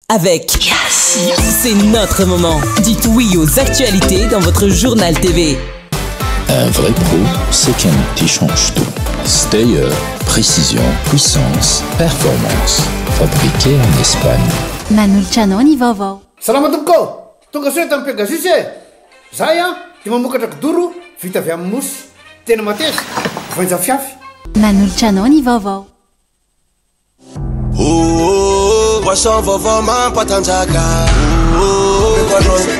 Avec Yes, c'est notre moment. Dites oui aux actualités dans votre journal TV. Un vrai pro, c'est qu'un outil change tout. Steyer, précision, puissance, performance. Fabriqué en Espagne. Manolotra anao ny vaovao. Salama tompoko ô! Tonga soa eto amin'ny Pegasus e! Zahay an dia mamokatra kidoro vita avy amin'ny mousse. Tena mateza, voainja fiafy. Manolotra anao ny vaovao. Boisson vaovao mampatanjaka.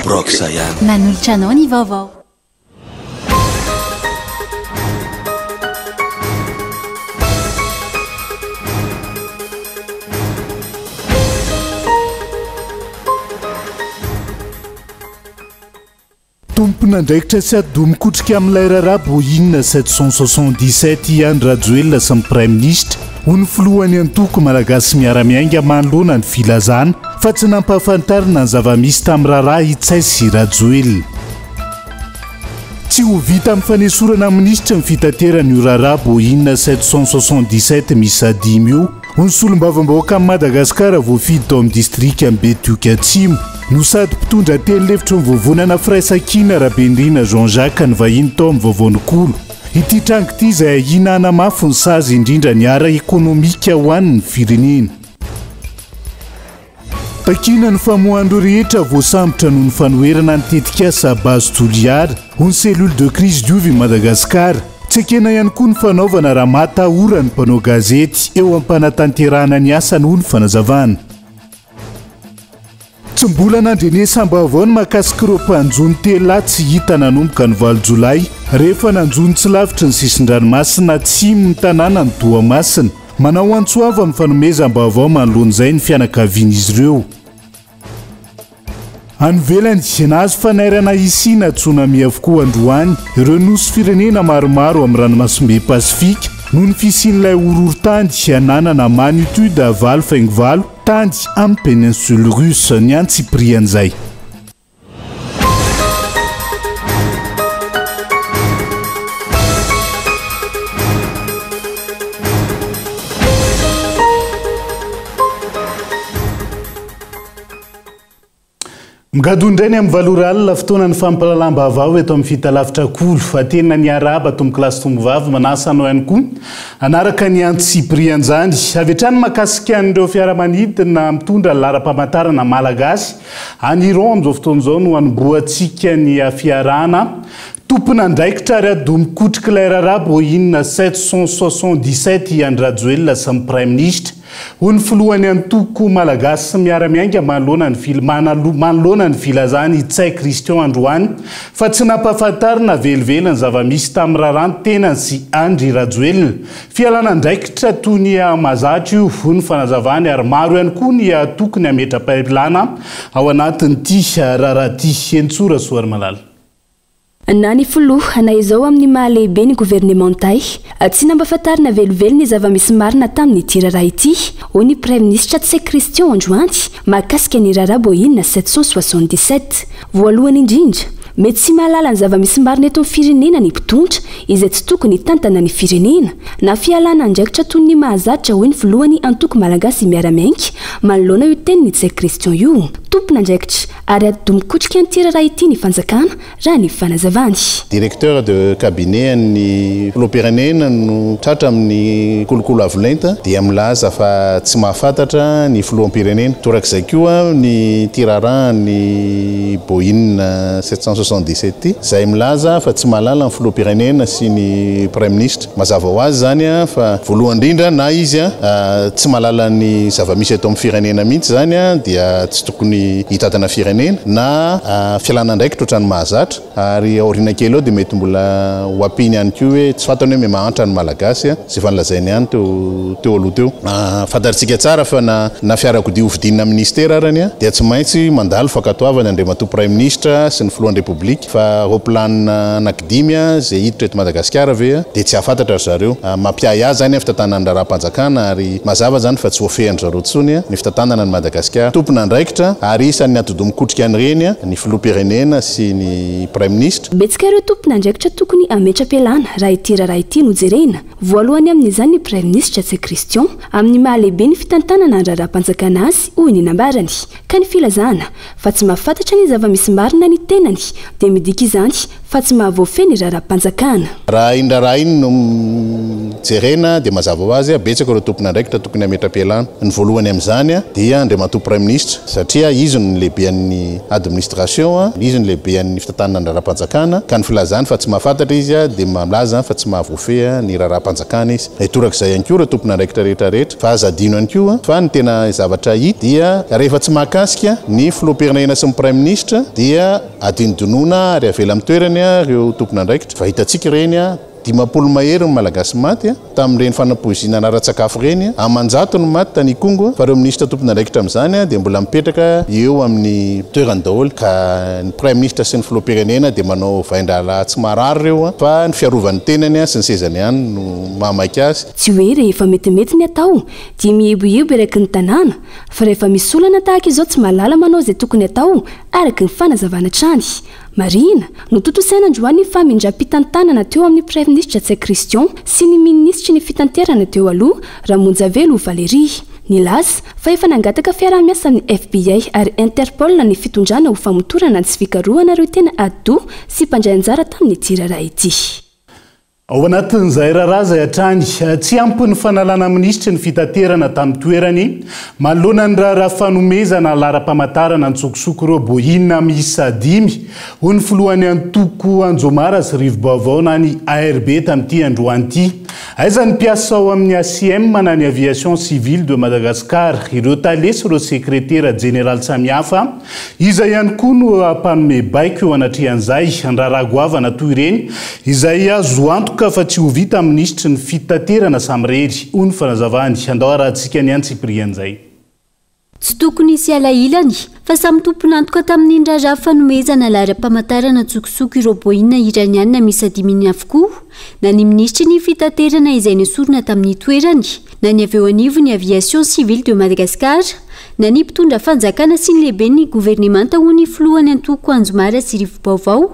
Brox ihany. Manolotra anao ny vaovao. Tompon'andraikitra sy atidoha mikotrika amin'ilay raharaha Boeing 777 i Andry Rajoelina sy ny Praiminisitra, hoy ny filohan'ny antoko Malagasy Miara-Miainga manoloana ny filazana fa tsy nampahafantarina ny zava-misy tamin'ny raharaha i Ntsay sy Rajoelina. Tsy ho vita amin'ny fanesorana ny minisitry ny fitaterana io raharaha Boeing 777 miisa dimy io, Ho ny solombavambahoakan'i Madagasikara voafidy tao amin'ny distrikan'i Betioky Atsimo no sady mpitondra teny lefitry ny vovonana Firaisankina Rabenirina Jean Jacques nivahiny tao amin'ny Vaovao Nikolo. Ity tranga ity izay ahiana hanamafy ny sazy indrindra ny ara-ekonomika ho an'ny firenena. Takiana ny famoahan'ireo rehetra voasambotra noho ny fanoherana ny tetikasa Base Toliara ho ny cellule de crise diovy Madagascar. Tsy ekena ihany koa ny fanaovana ramatahora ny mpanao gazety eo am-panatanterahana ny asany hoy ny fanazavana. Tsy mbola nandrenesam-baovao ny mahakasika ireo mpanjono telolahy tsy hita nanomboka ny valo jolay rehefa nanjono tsy lavitry ny sisin-dranomasina atsimon'ny tanànan'i Toamasina. Manao antso avo amin'ny fanomezam-baovao manoloana izay ny fianakavian'izy ireo. Any ivelany, nahazo fanairana hisiana tsunami avokoa androany ireo nosy firenena maromaro amin'ny ranomasimbe Pasifika noho ny fisian'ilay horohorontany ananana magnitude 8.8 tany amin'ny péninsule russe ny antsipirian'izay. Migadona indray ny amin'ny valo ora alina, fotoanan'ny fampahalalam-baovao eto amin'ny Fitalavitra Kolo. Fa tena niarahaba tompokolahy sy tompovavy, manasa anao ihany koa hanaraka ny antsipirian'izany. Avy hatrany mahakasika an'ireo fiaramanidina mitondra laharam-pamantarana malagasy Any Iran amin'izao fotoana izao no hanombohantsika ny fiarahana. Tompon'andraikitra ary ady mikotrik'ilay raharaha Boeing 777 i Andry Rajoelina sy ny Praiminisitra, hoy ny filohan'ny antoko Malagasy Miara-Miainga manoloana ny manoloana ny filazan'i Ntsay Christian androany fa tsy nampahafantarina velively ny zava-misy tamin'ny raharaha ny tenany sy Andry Rajoelina. Fialana andraikitra toy ny mahazatra io, hoy ny fanazavany, ary maro ihany koa ny tokony hametra-pailana ao anatin'ity raharaha ity. Henintsoa Rasoarimalala. Na ny filoha, na izao amin'ny maha lehibe ny governemantay, tsy nampahafantarina velively ny zava-misy marina tamin'ity raharaha ity, hoy ny Praiminisitra Ntsay Christian androany mahakasika ny raharaha Boeing 777. Voalohany indrindra, mety tsy mahalala ny zava-misy marina eto amin'ny firenena ny mpitondra, izay tsy tokony hitantana ny firenena, na fialana andraikitra toy ny mahazatra hoy ny filohan'ny antoko Malagasy Miara-Miainga manoloana io tenin'i Ntsay Christian io. Tompon'andraikitra ary atidoha mikotrika an'ity raharaha ity ny fanjakana raha ny fanazavany. Directeur de cabinet an'ny filoham-pirenena no tratra amin'ny kolokolo avo lenta dia milaza fa tsy mahafantatra ny filoham-pirenena. Torak'izay koa ny ity raharahan'ny Boeing 777 ity. Izay milaza fa tsy mahalala ny filoham-pirenena sy ny praiminisitra. Mazava ho azy izany fa voalohany indrindra na izy tsy mahalala ny zava-misy eto amin'ny firenena mihitsy izany dia tsy tokony hitantana firenena na fialana andraikitra ohatran'ny mahazatra ary aoriana kely eo dia mety mbola ho ampiany ihany koa hoe tsy fantany hoe miha-mahantra ny Malagasy izay efa nolazainy ihany teo teo aloha teo. Fantatritsika tsara fa na na fiarakodia hofidiana minisitera arany dia tsy maintsy mandalo fankatoavana Andriamatoa Praiminisitra sy ny Filohan'ny Repoblika fa roaplanina anakidimy izay hiditra eto Madagasikara ve dia tsy hahafantatra ry zareo. Mampiahiahy izany ny fitantanana ny raharaham-panjakana ary mazava izany fa tsy voafehin-dry zareo intsony ny fitantanana an'i Madagasikara. Tompon'andraikitra ary isan'ny atidoha mikotrika an'ireny ny Filoham-pirenena sy ny Praiminisitra. Betsaka ireo tompon'andraikitra tokony hametra-pialana raha ity raharaha ity no jerena. Voalohany amin'izany ny Praiminisitra Ntsay Christian, amin'ny maha lehiben'ny fitantanana ny raharaham-panjakana azy, hoy ny nambarany. Ka ny filazana fa tsy mahafantatra ny zava-misy marina ny tenany dia midika izany fa tsy mahavoafehy ny raharaham-panjakana. Raha iny raharaha iny no jerena dia mazava ho azy, betsaka ireo tompon'andraikitra tokony hametra-pialana. Ny voalohany amin'izany dia Andriamatoa Praiminisitra satria izy no lehiben'ny administration, izy no lehiben'ny fitantanana ny raharaham-panjakana ka ny filazany fa tsy mahafantatra izy dia milaza fa tsy mahavoafehy ny raharaham-panjakana izy. Dia torak'izay ihany koa ireo tompon'andraikitra rehetra rehetra. Fa aza adino ihany koa fa ny tena zavatra hita dia rehefa tsy mahakasika ny filoham-pirenena sy ny praiminisitra dia adinodinoina ary avela amin'ny toerany ireo tompon'andraikitra. Fa hitantsika ireny 50 mahery ny Malagasy maty tamin'ireny fanapoizinana ara-tsakafo ireny, aman-jatony ny maty tany Ikongo fa ireo minisitra tompon'andraikitra amin'izany dia mbola mipetraka eo amin'ny toerany daholo. Ka ny praiminisitra sy ny filoham-pirenena dia manao vain-drahalahy tsy marary ireo fa ny fiarovany ny tenany sy ny sezany ihany no mahamaika azy. Tsy hoe rehefa metimety ny atao dia mieboebo eraky ny tanàna fa rehefa misy olana tahaka izao tsy mahalala manao izay tokony atao araka ny fanazavana hatrany. Marihina, notontosaina androany ny famindram-pitantanana teo amin'ny Praiminisitra Ntsay Christian sy ny Minisitry ny Fitanterana teo aloha, Ramonjavelo Valérie. Nilaza fa efa nangataka fiaraha-miasa amin'ny FBI ary Interpol ny fitondrana ho famotorana ny tsy fikarohana ireo tena atidoha sy mpandray anjara tamin'ity raharaha ity. Ao anatin'izay raharaha izay hatrany, tsy ampy ny fanalana minisitry ny fitaterana tamin'ny toerany manoloana ny raharaha fanomezana laharam-pamantarana antsokosoko ireo Boeing miisa dimy, hoy ny filohan'ny antoko Anjomara sy Rivobaovao na ny ARB tamin'ity androany ity. Aiza ny mpiasa ao amin'ny ACM na ny Aviation Civile de Madagascar, ireo tale sy ireo sekretera jeneraly samihafa? Iza ihany koa no mpanome baiko eo anatrehan'izay raharaha goavana toy ireny, izay azo antoka fa tsy ho vita amin'ny minisitry ny fitaterana samirery, hoy ny fanazavany. Andao harahantsika ny antsipirian'izay. Tsy tokony hisy alahilany fa samy tompon'antoka tamin'iny raharaha fanomezana laharam-pamantarana an-tsokosoko ireo Boeing Iraniana miisa dimy iny avokoa na ny minisitry ny fitaterana izay nesorina tamin'ny toerany na ny avy eo anivon'ny Aviation Civile de Madagascar na ny mpitondra fanjakana sy ny lehiben'ny governemanta hoy ny filohan'ny antoko Anjomara sy Rivobaovao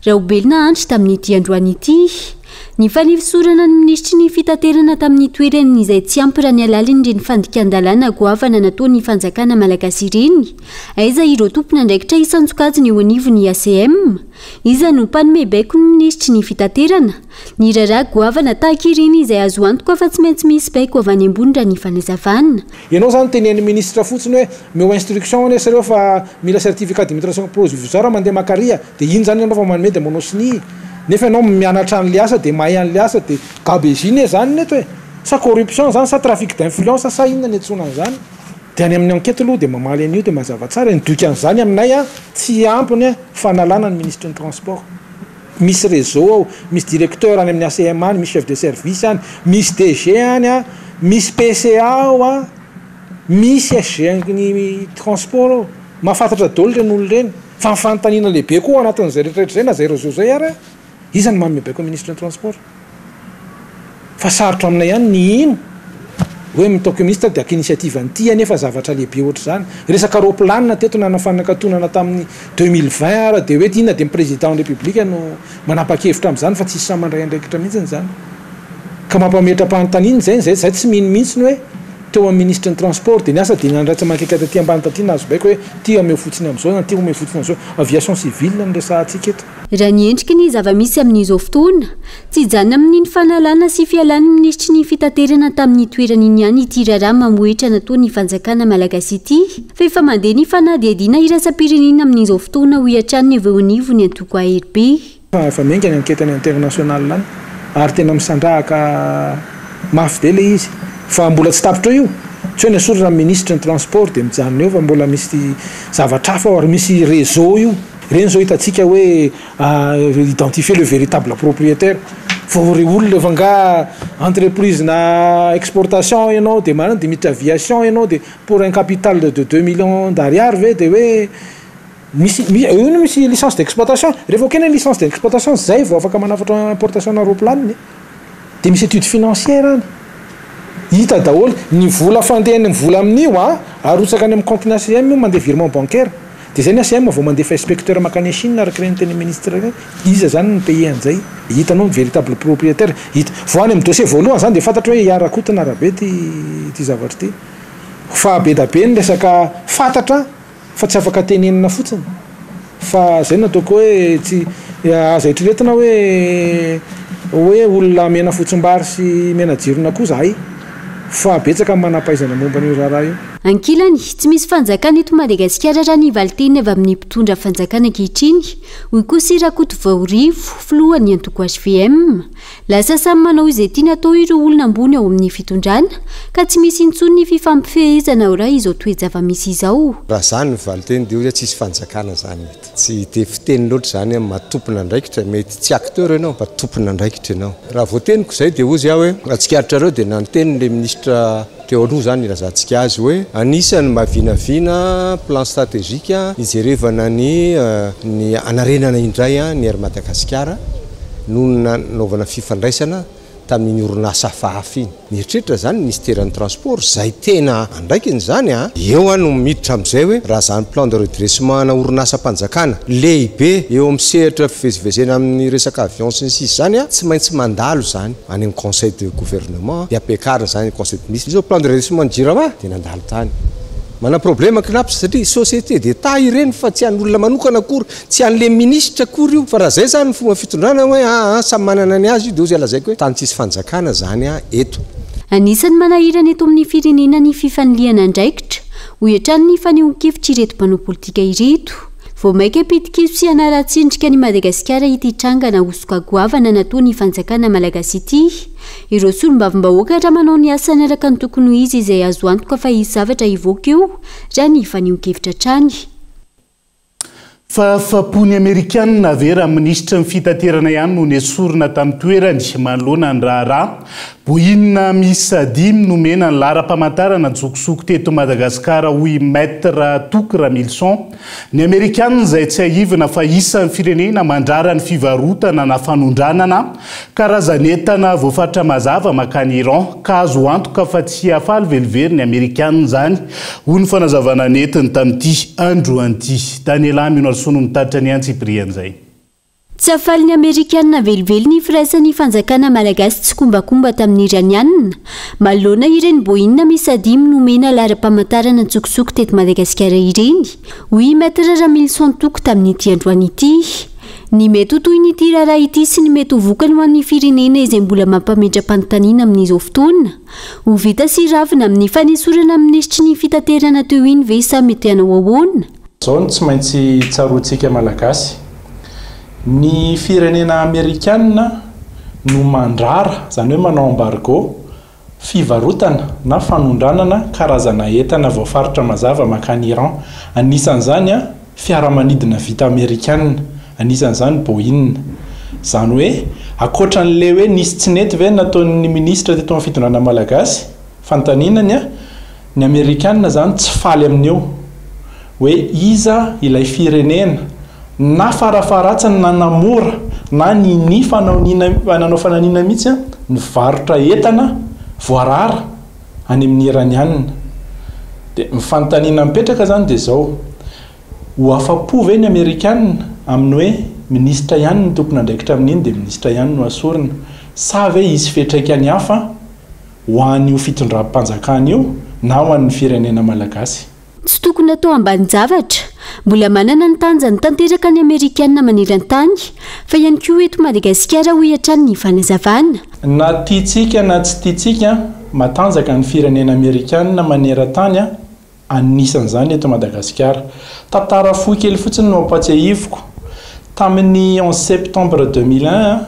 Raobelina Andry tamin'ity androany ity. Ny fanisosorana ny minisitry ny fitaterana tamin'ny toerany izay tsy ampy raha ny halalin'ireny fandikan-dalàna goavana nataon'ny fanjakana malagasy ireny. Aiza ireo tompon'andraikitra isan-tsokajiny eo anivon'ny ACM? Iza no mpanome baiko ny minisitry ny fitaterana? Ny raharaha goavana tahaka ireny izay azo antoka fa tsy maintsy misy baiko avy any ambony raha ny fanazavana. Ianao zany tenenin'ny ministre fotsiny hoe omeo instruction anie zareo fa mila certificat d'immitrration provisoire mandeha makaria de iny zany ianao vao manome de manao sonia nefa ianao mianatra an'le asa de mahay an'le asa de gabegie ne zany ny eto e! Sa corruption zany sa trafic d'influence sa inona ny antsoina an'zany? De any amin'ny enquete aloha de mamaly an'io de mazava tsara e, ny dikan'izany aminay an tsy ampy ny fanalana ny ministre ny transport. Misy réseau ao, misy directeur any amin'ny ACM any, misy chef de service any, misy DG any an, misy PCA ao an, misy SG ny transport ao. Mahafantatra daholo ireny olona ireny. Fa ny fanontaniana lehibe koa ao anatin'izay rehetra rehetra izay na izay réseau izay ary an, iza no manome baiko ny ministre ny transport? Fa sarotra aminay ihany ny hino hoe mitaoko ministre dia haka initiative an'ity anefa zavatra lehibe ohatr'izany. Resaka roaplanina teto nanafanakatonana tamin'ny 2020 ara dia hoe inona dia ny président ny république no manapa-kevitra amin'izany fa tsisy sahy mandray andraikitra mihitsy izany. Ka mampametra-panontaniana izay, izay izahay tsy mino mihitsy ny hoe teo amin'ny minisitry ny transport dia niasa dia nandray tsy mankaiky taty ambany taty nahazo baiko hoe ity omeo fotsiny amin'izao na ity omeo fotsiny amin'izao. Aviation civile no resahantsika eto. Raha ny endriky ny zava-misy amin'izao fotoana, tsy hijanona amin'iny fanalana sy fialan'ny minisitry ny fitaterana tamin'ny toerany iny ihany ity raharaha mamohehitra nataon'ny fanjakana malagasy ity, fa efa mandeha ny fanadihadiana iraisam-pirenena amin'izao fotoana, hoy hatrany ny avy eo anivon'ny antoko ARB. Efa miainga ny enquête any international any ary tena misandrahaka mafy be ilay izy fa mbola tsy tapitra eo io, tsy hoe nesorina ny minisitry ny transport dia mijanona eo fa mbola misy zavatra hafa ao ary misy réseau io. Ireny zao hitantsika hoe identifier le véritable propriétaire fa re olona efa nga entreprise na exportation ianao de manana de miditra aviation ianao de pour un capital de deux millions d'ariary ve de hoe misy io no misy licence d'exploitation rehefa ok ny licence d'exploitation zay vao afaka manafatra importation na roplanina e de misy étude financière any hita daholo ny vola fandehan'ny vola amin'io a arotsaka any amin'ny compte-n'ny ACM io mandeha virement bancaire. Dia izay ny ACM vao mandefa inspecteur mankany Chine araka ireny tenin'ny ministre ireny, iza izany no mi-payer an'izay? Hitanao ny véritable propriétaire, hita, vao any amin'ny dossier voalohany izany dia fantatra hoe i Rakoto na Rabe ity ity zavatra ity. Fa be da be ny resaka fantatra fa tsy afaka tenenina fotsiny. Fa zay no ataoko hoe tsy aza eritreretina hoe hoe olona mena fotsimbary sy mena jirona koa zahay fa betsaka ny manampahaizana momba an'io raharaha io. Ankilany, tsy misy fanjakana eto Madagasikara raha ny valinteny avy amin'ny mpitondra fanjakana ankehitriny, hoy kosa i Rakotovao Rivo, filohan'ny antoko hvm. Lasa samy manao izay tiany atao ireo olona ambony ao amin'ny fitondrana, ka tsy misy intsony ny fifampifehezana raha izao toe-java-misy izao. Raha izany ny valinteny dia hoe tsisy fanjakana izany eto. Tsy dia fiteny loatra izany amin'ny maha tompon'andraikitra, mety tsy acteur ianao fa tompon'andraikitra ianao. Raha voateniko izay dia hozy aho hoe raha tsikaritrareo dia nanonteny ilay minisitra teo aloha izany nilazantsika azy hoe anisan'ny mba vinavina plan stratégique hijerevana ny ny hanarenana indray ny Air Madagascar noho ny nanaovana fifandraisana tamin'iny orinasa hafahafa iny. Mieritreritra izany ny minisiteran'ny transport, izay tena andraikiny izany an! Eo aho no miditra amin'izay hoe raha izany plan de redressement ana orinasam-panjakana lehibe eo amin'ny sehatra fivezivezena amin'ny resaka avion sy ny sisa izany an, tsy maintsy mandalo izany any amin'ny conseil de gouvernement dia ampiakarina izany conseil de ministre. Izao plan de redressement ny Jirama dia nandalo tany. Manana problème Cnaps satria société d'Etat ireny fa tsy an'olona manokana akory. Tsy an'le minisitra akory io fa raha zay zany ny fomba fitondrana hoe aa samy manana ny azy io de ozy lazaiko hoe tany tsisy fanjakana zany a eto. Anisan'ny manahirana eto amin'ny firenena ny fifanilihana andraikitra, hoy hatrany ny fanehoan-kevitr'ireto mpanao politika ireto. Vao mainka hampidi-kizo sy hanaratsy endrika an'i Madagasikara ity trangana hosoka goavana nataon'ny fanjakana malagasy ity. Ireo solombavambahoaka raha manao ny asany araka ny tokony ho izy izay azo antoka fa hisy zavatra hivoaka eo raha ny fanehoan-kevitra hatrany. Fahafapo ny Amerikanina ve raha minisitry ny fitaterana ihany no nesorina tamin'ny toerany manoloana ny raharaha Boeing miisa dimy nomena ny laharam-pamantarana an-tsokosoko teto Madagasikara hoy Maître Toky Ramilison. Ny Amerikanina izay tsiahivina fa isan'ny firenena mandrara ny fivarotana na fanondranana Karazan'entana voafaritra mazava mankany Iran, ka azo antoka fa tsy hahafaly velively ny Amerikanina izany, hoy ny fanazavana nentiny tamin'ity androany ity. Daniela Minoarisoa no mitatitra ny antsipirian'izay. Tsy hahafaly ny Amerikanina velively ny firaisan'ny fanjakana malagasy tsikombakomba tamin'ny Iranianina, manoloana ireny Boeing miisa dimy nomena laharam-pamantarana an-tsokosoko teto Madagasikara ireny, hoy i Maître Ramilison Toky tamin'ity androany ity. Ny mety ho tohin'ity raharaha ity sy ny mety ho vokany ho an'ny firenena izay mbola mampametra-panontaniana amin'izao fotoana. Ho vita sy ravina amin'ny fanesorana ny minisitry ny fitaterana teo iny ve sa mety hanao ahoana? Izao no tsy maintsy tsaroantsika Malagasy, ny firenena amerikana no mandrara, izany hoe manao embargo, Fivarotana na fanondranana karazana entana voafaritra mazava mankany Iran, anisan'izany fiaramanidina vita amerikana, anisan'izany Boeing. Izany hoe, ankoatra an'ilay hoe nisy tsy nety ve nataon'ny minisitra teto amin'ny fitondrana malagasy, fanontaniana ny ahy, ny amerikana izany tsy faly amin'io. Hoe iza ilay firenena na farafaharatsiny nanamora na ninia fanaoniana nanao fananiana mihitsy nivarotra entana voarara any amin'ny Iraniana. Dia ny fanontaniana mipetraka izany dia izao, ho afa-po ve ny Amerikana amin'ny hoe minisitra ihany no tompon'andraikitra amin'iny dia minisitra ihany no asorina sa ve hisy fiantraikany hafa ho an'io fitondram-panjakana io na ho an'ny firenena malagasy? Tsy tokony atao ambanin-javatra. Mbola manana ny tanjany tanteraka ny Amerikana maneran-tany, fa ihany koa eto Madagasikara, hoy hatrany ny fanazavana. Na tiantsika na tsy tiantsika, matanjaka ny firenena amerikana maneran-tany, anisan'izany eto Madagasikara. Tantara fohy kely fotsiny no ampatsiahiviko. Tamin'ny onze septembre 2001,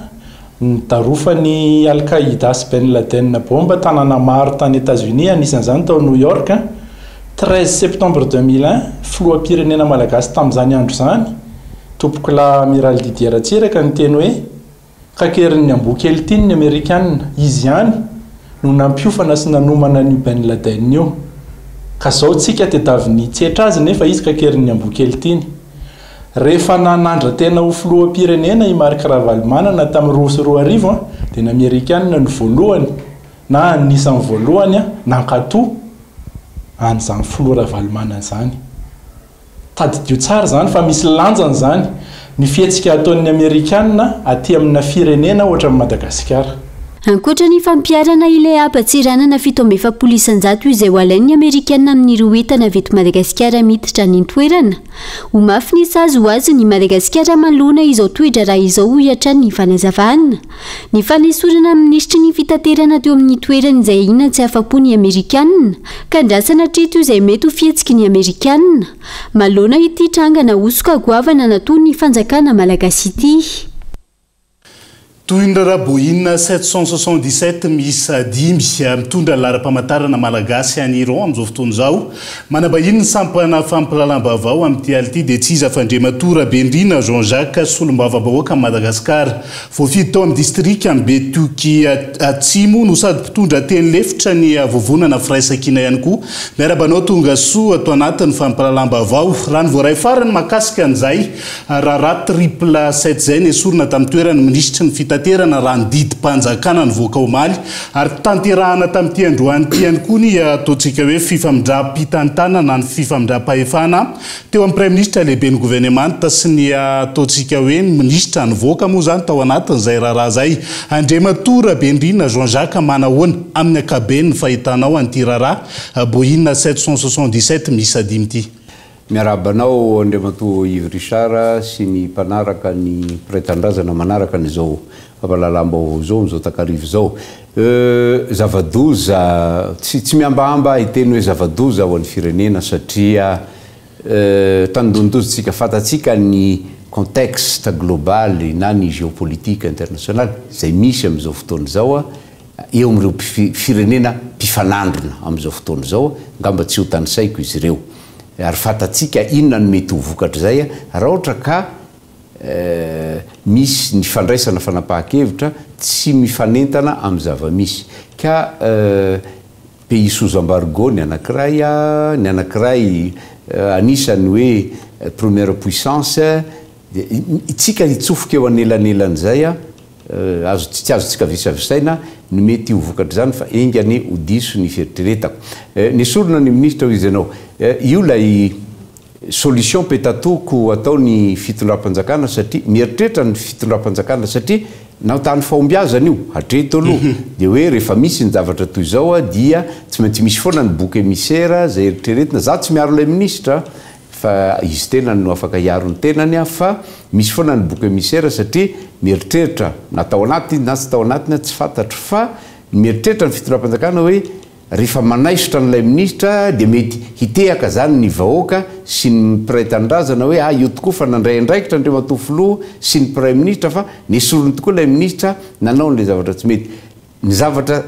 nidarofan'ny Al-Qaïda sy Ben Laden bomba tanàna maro tany Etazonia, anisan'izany tao New York. 13 septembre 2001, Filoham-pirenena malagasy tamin'izany andro izany, Tompokolahy Amiraly Didier Ratsiraka niteny hoe, Kakerin'ny amboa kely ity ny Amerikana, izy ihany no nampiofana sy nanomana an'io Ben Laden io. Ka zao tsika tedaviny hitsetra azy nefa izy kakerin'ny amboa kely tiany. Rehefa nanandra-tena ho filoham-pirenena i Marc Ravalomanana tamin'ny 2002 dia ny Amerikana no voalohany na anisan'ny voalohany nankato an'izany filoha Ravalomanana izany. Tadidio tsara izany fa misy lanjany izany ny fihetsika ataon'ny Amerikana aty amina firenena ohatran'i Madagasikara. Ankoatra ny fampiharana ilay haba-tseranana 47% izay ho alain'ny Amerikana amin'ireo entana avy eto Madagasikara miditra any an-toerana, ho mafy ny sazy ho azon'i Madagasikara manoloana izao toe-draharaha izao hoy hatrany ny fanazavana. Ny fanesorana ny minisitry ny fitaterana teo amin'ny toerany izay ahiana tsy afa-po ny Amerikana, ka andrasana hatreto izay mety ho fihetsiky ny Amerikana manoloana ity trangana hosoka goavana nataon'ny fanjakana malagasy ity. Toy ny raharaha Boeing 777 miisa dimy mitondra ny laharam-pamantarana malagasy any Iran amin'izao fotoana izao. Manambahiny ny sampana fampilalam-baovao amin'ity alina ity dia tsy iza fa Andriamatoa Rabendriana Jean Jacques solombavambahoakan'i Madagasikara. Voafidy tao amin'ny distrikan'i Betoky Atsimo no sady mpitondra teny lefitra ny Vovonana Firaisankina ihany koa. Miarahaba anao tonga soa ato anatin'ny fampilalam-baovao. Raha ny voaray farany mahakasika an'izay Raharaha triple sept izay nesorina tamin'ny toerany minisitry ny fitaterana raha ny didim-panjakana nivoaka omaly ary tanterahana tamin'ity androany ity ihany koa ny ataontsika hoe fifamindram-pitantanana na ny fifamindram-pahefana teo amin'ny praiminisitra lehiben'ny governemanta sy ny ataontsika hoe ny minisitra nivoaka moa izany tao anatin'izay raharaha izay. Andriamatoa Rabendriana Jean Jacques manahoana amin'ny ankabeny ny fahitanao an'ity raharaha Boeing 777 miisa dimy ity? Miarahaba anao Andriamatoa Yves Richard sy ny mpanaraka ny mpiray tanindrazana manaraka an'izao fampahalalam-baovao izao amin'izao takariva izao. Zava-doza, tsy tsy mihambahamba aho hiteny hoe zava-doza ho an'ny firenena satria tandindondoza tsika, fantatsika ny contexte global na ny géopolitique international izay misy amin'izao fotoana izao eo amin'ireo firenena mpifanandrina amin'izao fotoana izao, angamba tsy ho tanisaiko izy ireo. Ary fantatsika inona no mety ho vokatr'izay raha ohatra ka misy ny fandraisana fanapahan-kevitra tsy mifanentana amin'ny zava-misy. Ka pays sous embargo ny anankiray, ny anankiray anisan'ny hoe première puissance, dia isika hitsofoka eo anelanelan'izay. Azo tsy azontsika visavisaina ny mety ho vokatr'izany fa enga anie ho diso ny fieritreretako. Nesorina ny minisitra hoy izy ianao. Io ilay solution petatoko atao ny fitondram-panjakana satria mieritreritra ny fitondram-panjakana satria nahitany fahombiazana io hatreto aloha dia hoe rehefa misy ny zavatra toy izao dia tsy maintsy misy foana ny bouc émissaire izay eritreretina. Za tsy miaro ilay minisitra Fa izy tenany no afaka hiaro ny tenany fa misy foana ny bouc émissaire satria mieritreritra na tao anatiny na tsy tao anatiny tsy fantatro fa mieritreritra ny fitondram-panjakana hoe rehefa manaisotra an'ilay minisitra dia mety hitehaka zany ny vahoaka sy ny mpiray tanindrazana hoe ah io tokoa fa nandray andraikitra Andriamatoa Filoha sy ny Praiminisitra fa nesoriny tokoa ilay minisitra nanao an'ilay zavatra tsy mety. Ny zavatra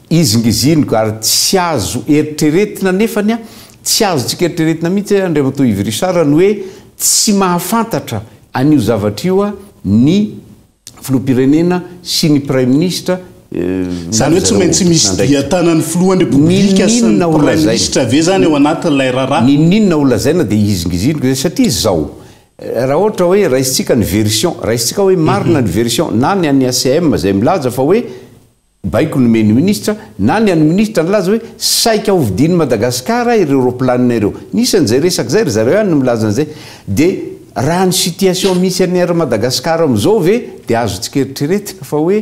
izingiziniko ary tsy azo eritreretina nefany an, tsy azontsika eritreretina mihitsy Andriamatoa Yves Richard ny hoe tsy mahafantatra an'io zavatra io ny Filoham-pirenena sy ny Praiminisitra Izany hoe tsy maintsy misy dian-tanan'ny Filohan'ny Repoblika sy ny Praiminisitra ve izany ao anatin'ilay raharaha? N'inon'inona ho lazaina dia izingiziniko izay satria izao, Raha ohatra hoe raisintsika ny version, raisintsika hoe marina ny version na ny an'ny ACM izay milaza fa hoe baiko nomen'ny minisitra, na ny an'ny minisitra nilaza hoe saika hovidian'i Madagasikara ireo roaplanina ireo. Nisy an'izay resaka izay, ry zareo ihany no milaza an'izay. Dia raha ny situation misy an'i Air Madagascar amin'izao ve dia azontsika eritreretina fa hoe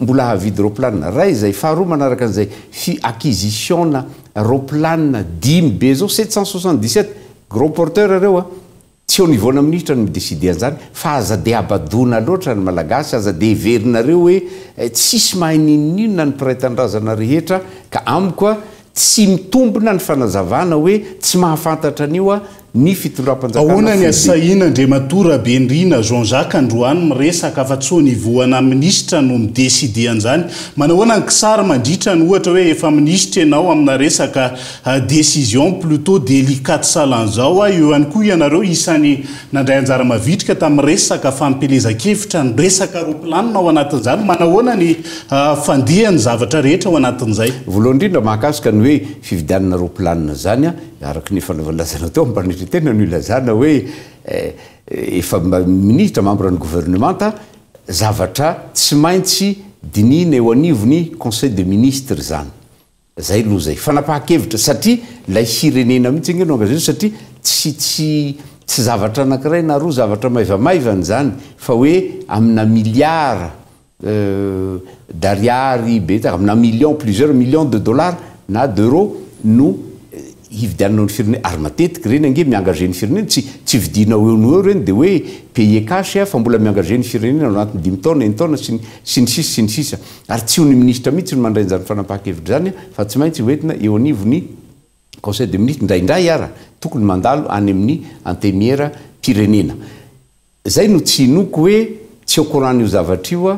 mbola hahavidy roaplanina? Iray izay. Faharoa manaraka an'izay, fi acquisition-na roaplanina dimy be izao, 777, gros porteur ireo an! Tsy au niveau-na minisitra no mi-decider an'izany fa aza dia habadoana loatra ny Malagasy, aza dia heverinareo hoe tsisy mahay n'inon'inona ny mpiray tanindrazana rehetra ka amiko a, tsy mitombina ny fanazavana hoe tsy mahafantatra an'io a ny fitondram-panjakana Ahoana ny foibe. asahiana Andriamatoa Rabenirina Jean Jacques androany miresaka fa tsy au niveau ana minisitra no mi-decider an'izany? Manahoana ny kisary mandritra ny ohatra hoe efa minisitra ianao amina resaka Décision plutôt délicate sahalan'izao a, eo ihany koa ianareo isany nandray anjara mavitrika tamin'ny resaka fampielezan-kevitra ny resaka roaplanina ao anatin'izany, manahoana ny fandehan'ny zavatra rehetra ao anatin'izay? Voalohany indrindra mahakasika ny hoe fividianana roaplanina izany a, araka ny efa nolazainao teo am-panetren-tena no ilazana hoe efa minisitra, membre ny gouvernemanta, zavatra tsy maintsy dinihina eo anivon'ny conseil de ministre izany. Zay aloha zay. Fanapahan-kevitra satria ilay firenena mihitsy ange no engagena satria Tsy tsy tsy zavatra anankiray na roa zavatra maivamaivana izany fa hoe amina milliards d'ariary betsaka, amina millions, plusieurs millions de dollars na d'euros no hividiananao ny firenena, ary matetika ireny ange mi-engager ny firenena, tsy tsy vidianao eo no eo ireny dia hoe payer cash fa mbola mi-engager ny firenena ao anatin'ny dimy taona, enin-taona sy ny sy ny sisa sy ny sisa. Ary tsy ho ny minisitra mihitsy no mandray an'izany fanapahan-kevitra izany fa tsy maintsy ho entina eo anivon'ny Conseil des ministres, indraindray ara tokony mandalo any amin'ny Antenimieram-pirenena. Zay no tsy inoako hoe tsy au courant an'io zavatra io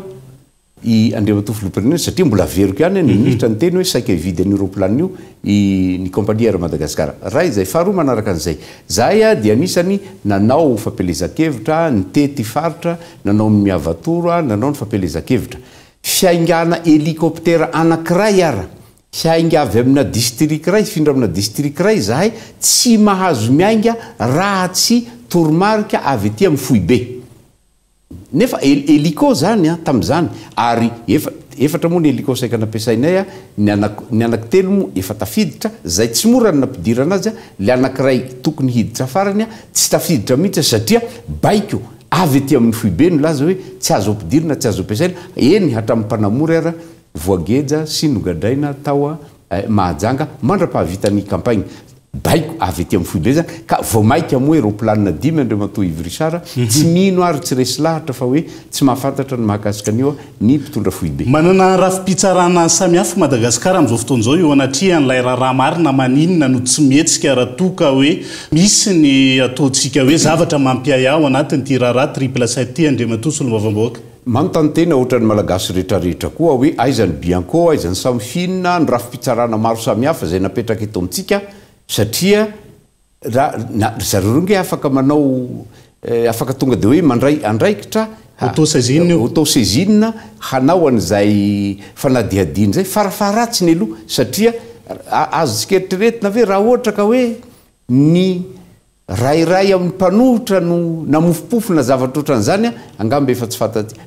i Andriamatoa Filoham-pirenena satria mbola averiko ihany ny minisitra niteny hoe saika hividy an'io roplanina io i ny compagnie Air Madagascar. Ray izay. Faharoa manaraka an'izay, zahay dia anisany nanao fampielezan-kevitra, nitety faritra, nanao ny Miavatoro, nanao ny fampielezan-kevitra. Fiaingàna hélicoptère anankiray ara Hiainga avy amina district iray hifindra amina district iray izahay, tsy mahazo miainga raha tsy toromarika avy aty amin'ny foibe. Nefa hélico izany an, tamin'izany, ary efa, efatra moa ny hélico saika nampiasainay an, ny anak, ny anankitelo moa efa tafiditra, izay tsy mora ny nampidirana azy an, ilay anankiray tokony hiditra farany an, tsy tafiditra mihitsy satria baiko avy aty amin'ny foibe nilaza hoe tsy azo ampidirina, tsy azo ampiasaina, eny hatramin'ny mpanamory ara Voageja sy nogadraina tao Mahajanga mandra-pahavitan'ny campagne. Baiko avy ety amin'ny foibe izany ka vao maika moa hoe roaplanina dimy Andriamatoa Yves Richard, tsy mino ary tsy resy lahatra fa hoe tsy mahafantatra ny mahakasika an'io ny mpitondra foibe. Manana rafi-pitsarana samihafa Madagasikara amin'izao fotoana izao eo anatrehan'ilay raharaha marina maninona no tsy mihetsika raha toa ka hoe misy ny ataontsika hoe zavatra mampiahiahy ao anatin'ity raharaha triple sept ity Andriamatoa Solombavambahoaka. Manontany tena ohatran'ny Malagasy retraretra koa aho hoe aiza ny Bianco, aiza ny Samifin, ny rafi-pitsarana maro samihafa izay napetraka eto amintsika satria raha na ry zareo ireo nge afaka manao afaka tonga dia hoe mandray andraikitra Auto-saisine io. Auto-saisine hanao an'izay fanadihadiana izay farafaharatsiny aloha satria azontsika eritreretina ve raha ohatra ka hoe ny Raha iray amin'ny mpanohitra no namofompofona zavatra ohatran'izany, angamba efa tsy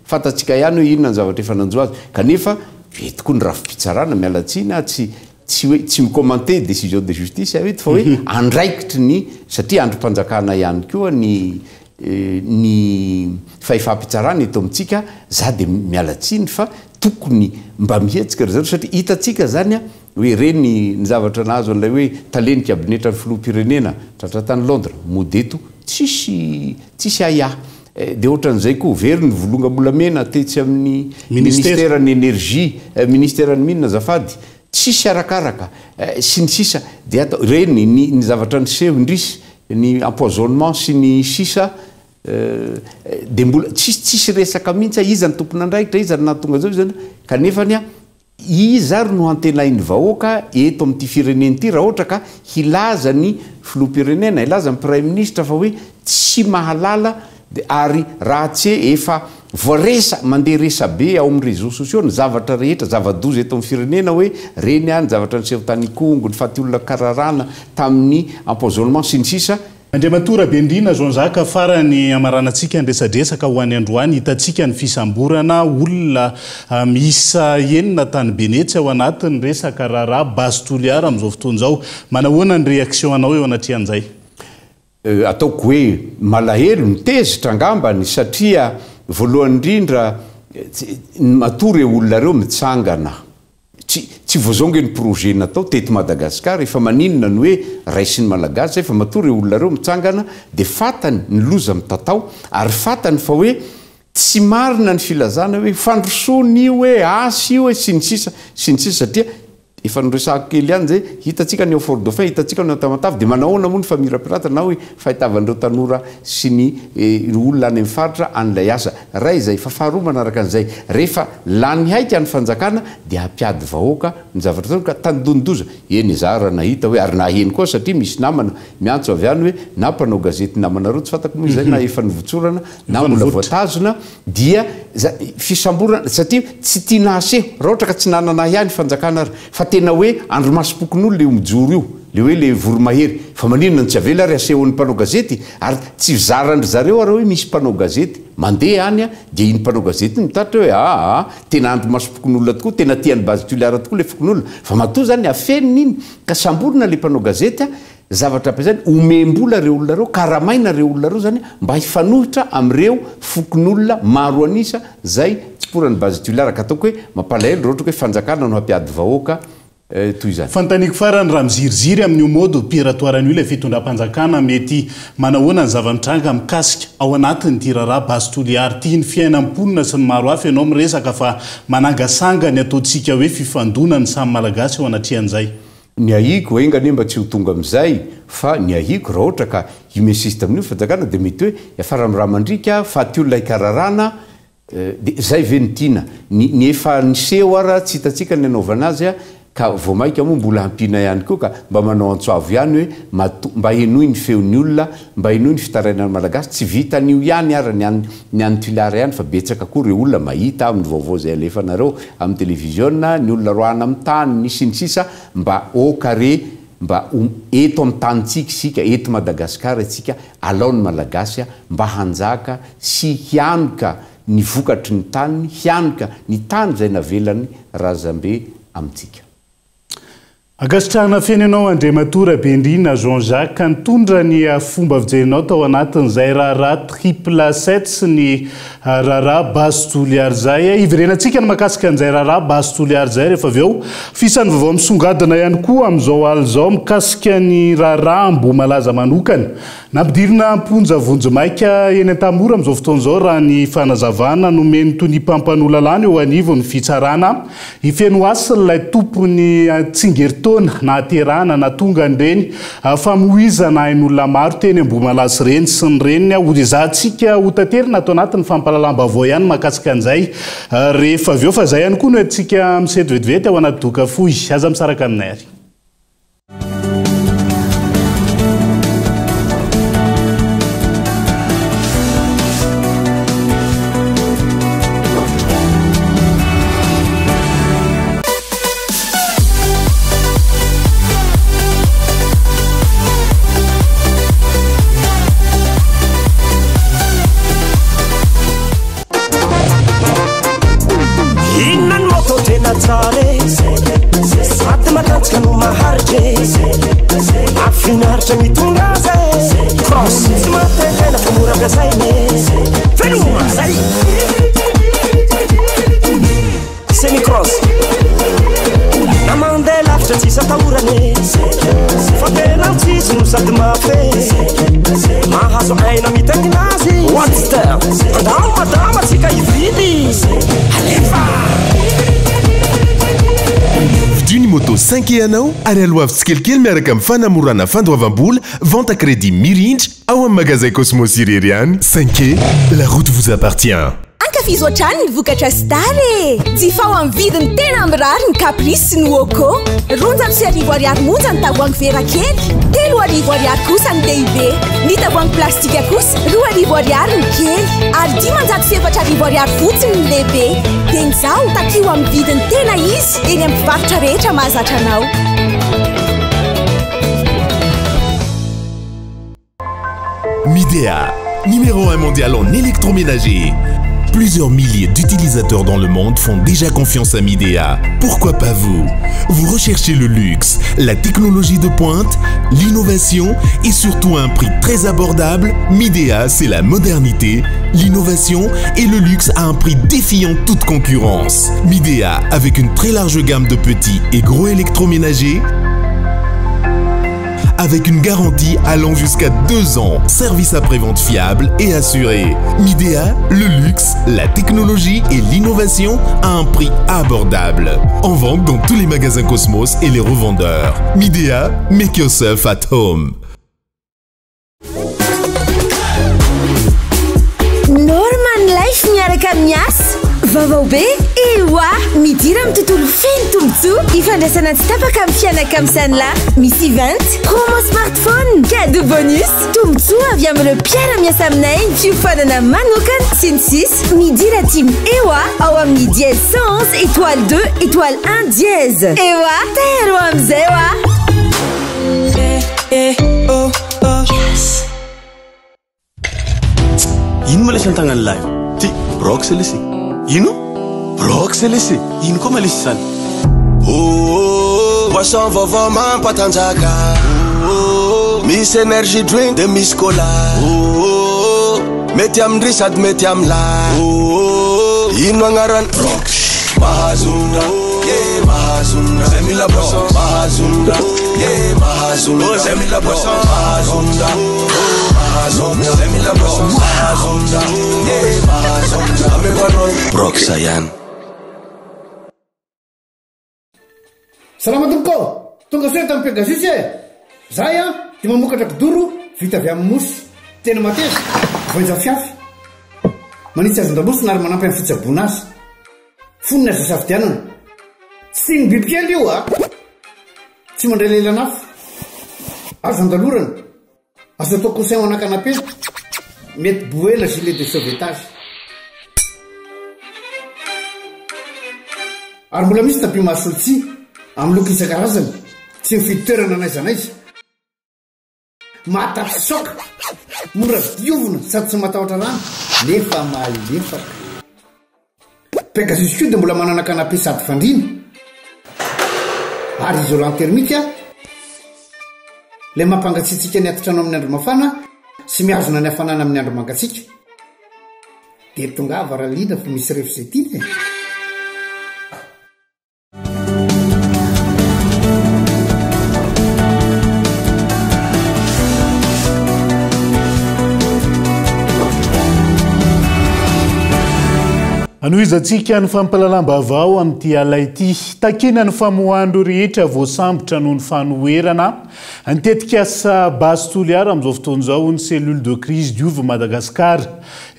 fantatsika ihany hoe inona ny zavatra efa nanjo azy. Kanefa, be tokoa ny rafi-pitsarana, miala tsiny aho, tsy tsy hoe tsy mi-commenter décision de justice aho eto fa hoe andraikitry ny, satria andrim-panjakana ihany koa ny ny fahefam-pitsarana eto amintsika, za dia miala tsiny fa tokony mba mihetsika ry zareo satria hitantsika izany Hoe ireny ny zavatra nahazo an'ilay hoe talen'ny kabinetran'ny filoham-pirenena tratra tany Londres, mody eto tsisy tsisy ahiahy. Dia ohatran'izay koa, very ny volongam-bolamena tetsy amin'ny ministeran'ny energie, ministeran'ny mines azafady, tsisy arakaraka, sy ny sisa Dia atao, ireny ny ny zavatra niseho indrisy, ny empoisonnement sy ny sisa dia mbola tsisy tsisy resaka mihitsy hoe iza no tompon'andraikitra, iza no nahatonga an'izao, iza no, kanefany an, Iza ary no hantenain'ny vahoaka eto amin'ity firenena ity raha ohatra ka hilaza ny filoham-pirenena, hilaza ny praiminisitra fa hoe tsy mahalala ary raha tsy efa voaresa, mandeha resabe ao amin'ny réseaux sociaux ny zavatra rehetra, zava-doza eto amin'ny firenena hoe reny ny zavatra niseho tany Ikongo, ny faty olona kararana tamin'ny empoisonnement sy ny sisa. Andriamatoa Rabendrina Jean Jacques, farany hamaranantsika ny resadresaka ho an'ny androany, hitantsika ny fisamborana olona miisa enina tany Benetsy ao anatin'ny resaka raharaha Base Toliara amin'izao fotoana izao. Manahoana ny réaction anao eo anatrehan'izay? Ataoko hoe malahelo, mitezitra angambany satria voalohany indrindra matoa ireo olona ireo mitsangana. Tsy tsy vao zao nge ny projet natao teto Madagascar e, fa maninona no hoe raisin'ny Malagasy zay fa matoa reo olona reo mitsangana de fatany ny loza mitatao ary fatany fa hoe tsy marina ny filazana hoe fandrosoana io e, asa io e, sy ny sisa sy ny sisa satria efa noresahako kely ihany zay, hitantsika ny ao Fort Dauphin, hitantsika ny ao Tamatave de manahoana moa ny famirapiratana na hoe fahitavan'ireo tanora sy ny olona any amin'ny faritra an'ilay asa. Iray izay, fa faharoa manaraka an'izay, rehefa lany haika ny fanjakana dia hampiady vahoaka ny zavatra ataony ka tandindondoza. Eny izaho raha nahita hoe, ary naheno koa satria misy namana miantso avy any hoe na mpanao gazety namanareo tsy fantako moa izay na efa novotsorana na mbola voatazona dia fisamborana satria tsy tiana haseho raha ohatra ka tsy nanana ahiahy ny fanjakana ary fa tena hoe andrimasom-pokonolona io mijoro io. Le hoe le voromahery. Fa maninona no tsy avela ary asehon'ny mpanao gazety? Ary tsy zaran-dry zareo ary hoe misy mpanao gazety mandeha any dia iny mpanao gazety iny mitatitra hoe aa tena andrimasom-pokonolona tokoa, tena tia an'i Base Toliara tokoa le fokonolona. Fa matoa zany afenina iny ka samborina le mpanao gazety. Zavatra ampiasaina, omem-bola ireo olona ireo, karamaina ireo olona ireo izany mba hifanohitra amin'ireo fokonolona maro an'isa izay tsiporan'ny Base Toliara ka ataoko hoe mampalahelo raha ohatra ka hoe fanjakana no hampiady vahoaka toy izany. Fanontaniako farany, raha miziriziry amin'io mode opératoire-nio ilay fitondram-panjakana, mety manahoana ny zava-mitranga mikasika ao anatin'ity raharaha Base Toliara ity, ny fiainan'ny mponina sy ny maro hafa, ianao miresaka fa manangasanga ny ataontsika hoe fifandonan'ny samy Malagasy eo anatrehan'izay. Ny ahiako, enga anie mba tsy ho tonga amin'izay, fa ny ahiako raha ohatra ka io-minsiste amin'io ny fanjakana dia mety hoe hiafara amin'ny rà mandriaka, faty olona hikararana, dia izay ve no tiana? Ny ny efa niseho ara tsy hitantsika ny hanaovana azy ka vao mainka moa mbola hampiana ihany koa ka mba manao antso avo ihany hoe mato mba henoy ny feon'ny olona, mba henoy ny fitarainan'ny Malagasy, tsy vitan'io ihany ara ny any ny any Tuléar ihany fa betsaka koa ireo olona mahita amin'ny vaovao izay alefanareo amin'ny televiziona, ny olona roahana amin'ny taniny sy ny sisa mba ok re mba ho eto amin'ny tanintsika isika, eto Madagasikara isika, alao ny Malagasy mba hanjaka sy hianoka ny vokatry ny taniny, hianoka ny tany izay navelan'ny razambe amintsika. Ankasitrahana feno ianao Andriamatoa Rabendrina Jean Jacques nitondra ny fomba fijerinao tao anatin'izay raharaha triple sept sy ny raharaha Base Toliara izay. Hiverenantsika ny mahakasika an'izay raharaha Base Toliara izay rehefa avy eo. F'isan'ny vaovao misongadina ihany koa amin'izao alina izao mikasika ny raharaha Ambohimalaza manokana. Nampidirina am-ponja vonjimaika eny Antanimora amin'izao fotoana izao raha ny fanazavana nomen'ny tonia mpampanoa lalàna eo anivon'ny fitsarana i Fenohasina ilay tompon'ny tsingerin-taona nahaterahana nahatonga an'ireny famoizana ain'olona maro teny Ambohimalaza ireny sy ny reniny. Horezahantsika hotaterina ato anatin'ny fampahalalam-baovao ihany mahakasika an'izay rehefa avy eo fa izay ihany koa no entintsika misento vetivety ao anaty doka fohy. Aza misaraka aminay ary. Inona ny moto tena tsara e? Sady matanjaka no maharitra e. Mahafinaritra mitondra azy e. Cross tsy mampitaintaina fa mora ampiasaina e. Veloma zay. Semi-cross Na mandeha lavitra tsisy atahorana e Fa tena tsisy no sady mafy e Mahazo aina mitaingina azy Whatster Andao madama tsika hividy Alefa Vidio ny moto 5e anao ary aloavy tsikelikely miaraka amin'ny fanamorana fandoavam-bola, vente à crédit mirindra ao amin'ny magazay Cosmos irery ihany. 5e, la route vous appartient. Ankafizo hatrany ny vokatra Star e! Jifao amin'ny vidiny tena mirary ny Caprice sy ny Woko. 1200 ariary monja ny tavoahangy vera kely, 3000 ariary kosa ny lehibe. Ny tavoahangy plastika kosa 2000 ariary ny kely ary 504 ariary fotsiny ny lehibe. Dia izao, takio amin'ny vidiny tena izy eny amin'ny mpivarotra rehetra mahazatra anao. Midea, numéro 1 mondial en électroménager. Plusieurs milliers d'utilisateurs dans le monde font déjà confiance à Midea. Pourquoi pas vous Vous recherchez le luxe, la technologie de pointe, l'innovation et surtout un prix très abordable Midea, c'est la modernité, l'innovation et le luxe à un prix défiant toute concurrence. Midea, avec une très large gamme de petits et gros électroménagers, avec une garantie allant jusqu'à 2 ans. Service après-vente fiable et assuré. Midea, le luxe, la technologie et l'innovation à un prix abordable. En vente dans tous les magasins Cosmos et les revendeurs. Midea, make yourself at home. Norman Life miaraka amin'ny asa. Vaovao be? Ewa! Midira amin'ny tontolo feno tombontsoa ifandraisana tsy tapaka amin'ny fianakavisan'la. Misy event, promo smartphone, cadeau bonus, tombontsoa avy amin'ireo mpiara-miasa aminay, fiofanana manokana, sy ny sisa. Midira team Ewa ao amin'ny dièse 111 étoile 2 étoile 1 dièse. Ewa, tairo amin'izay wa! Ino ma lesy an-tagnan'lahy io? Ty, brox lesy. Ino? Brox lesy. Ino koa ma lesy izany? Oh, oh, oh. Boisson vaovao mampatanjaka. Oh, oh, oh. Misy energy drink de misy cola oh oh Mety amin-dry sady mety am'lah oh oh Ino agnarany? Rock Mahazona yeah mahazona Zay mila boisson mahazona yeah mahazona Oh zay mila boisson mahazona oh mahazona Zay mila boisson mahazona yeah mahazona Ameko anao Brox ihany. Salama tompoko ô! Tonga soa eto amin'ny Pegasus e! Zahay an, dia mamokatra kidoro vita avy amin'ny mousse. Tena mateza, voaija fiafy. Manitsy hazon-damosina ary manampy amin'ny fitsaboana azy. Fonony azo isafidianana. Tsy tian'ny bibikely io a! Tsy mandray lelan'afo. Azo andalorana. Azo atao coussin ho ana canapé. Mety bouée na gilet de sauvetage. Ary mbola misy tapis mahasolo tsihy, amin'ny loko isan-karazany, tsy mifidy toerana n'aiza n'aiza. Mahatafitsoaka, mora diovina sady tsy matahotra rano nefa malefaka. Pegasus koa dia mbola manana canapé sady fandriana ary isolant thermique ilay mampangatsiatsiaka ny atitrano amin'ny andro mafana sy mihazona ny hafanana amin'ny andro mangatsiaka. Dia tongava raha liana fa misy ref izay tiana e! Anohizantsika ny fampahalalam-baovao amin'ity alina ity. Takiana ny famoahan'ireo rehetra voasambotra noho ny fanoherana ny tetikasa Base Toliara amin'izao fotoana izao, hoy ny Cellule de crise Diovy Madagascar.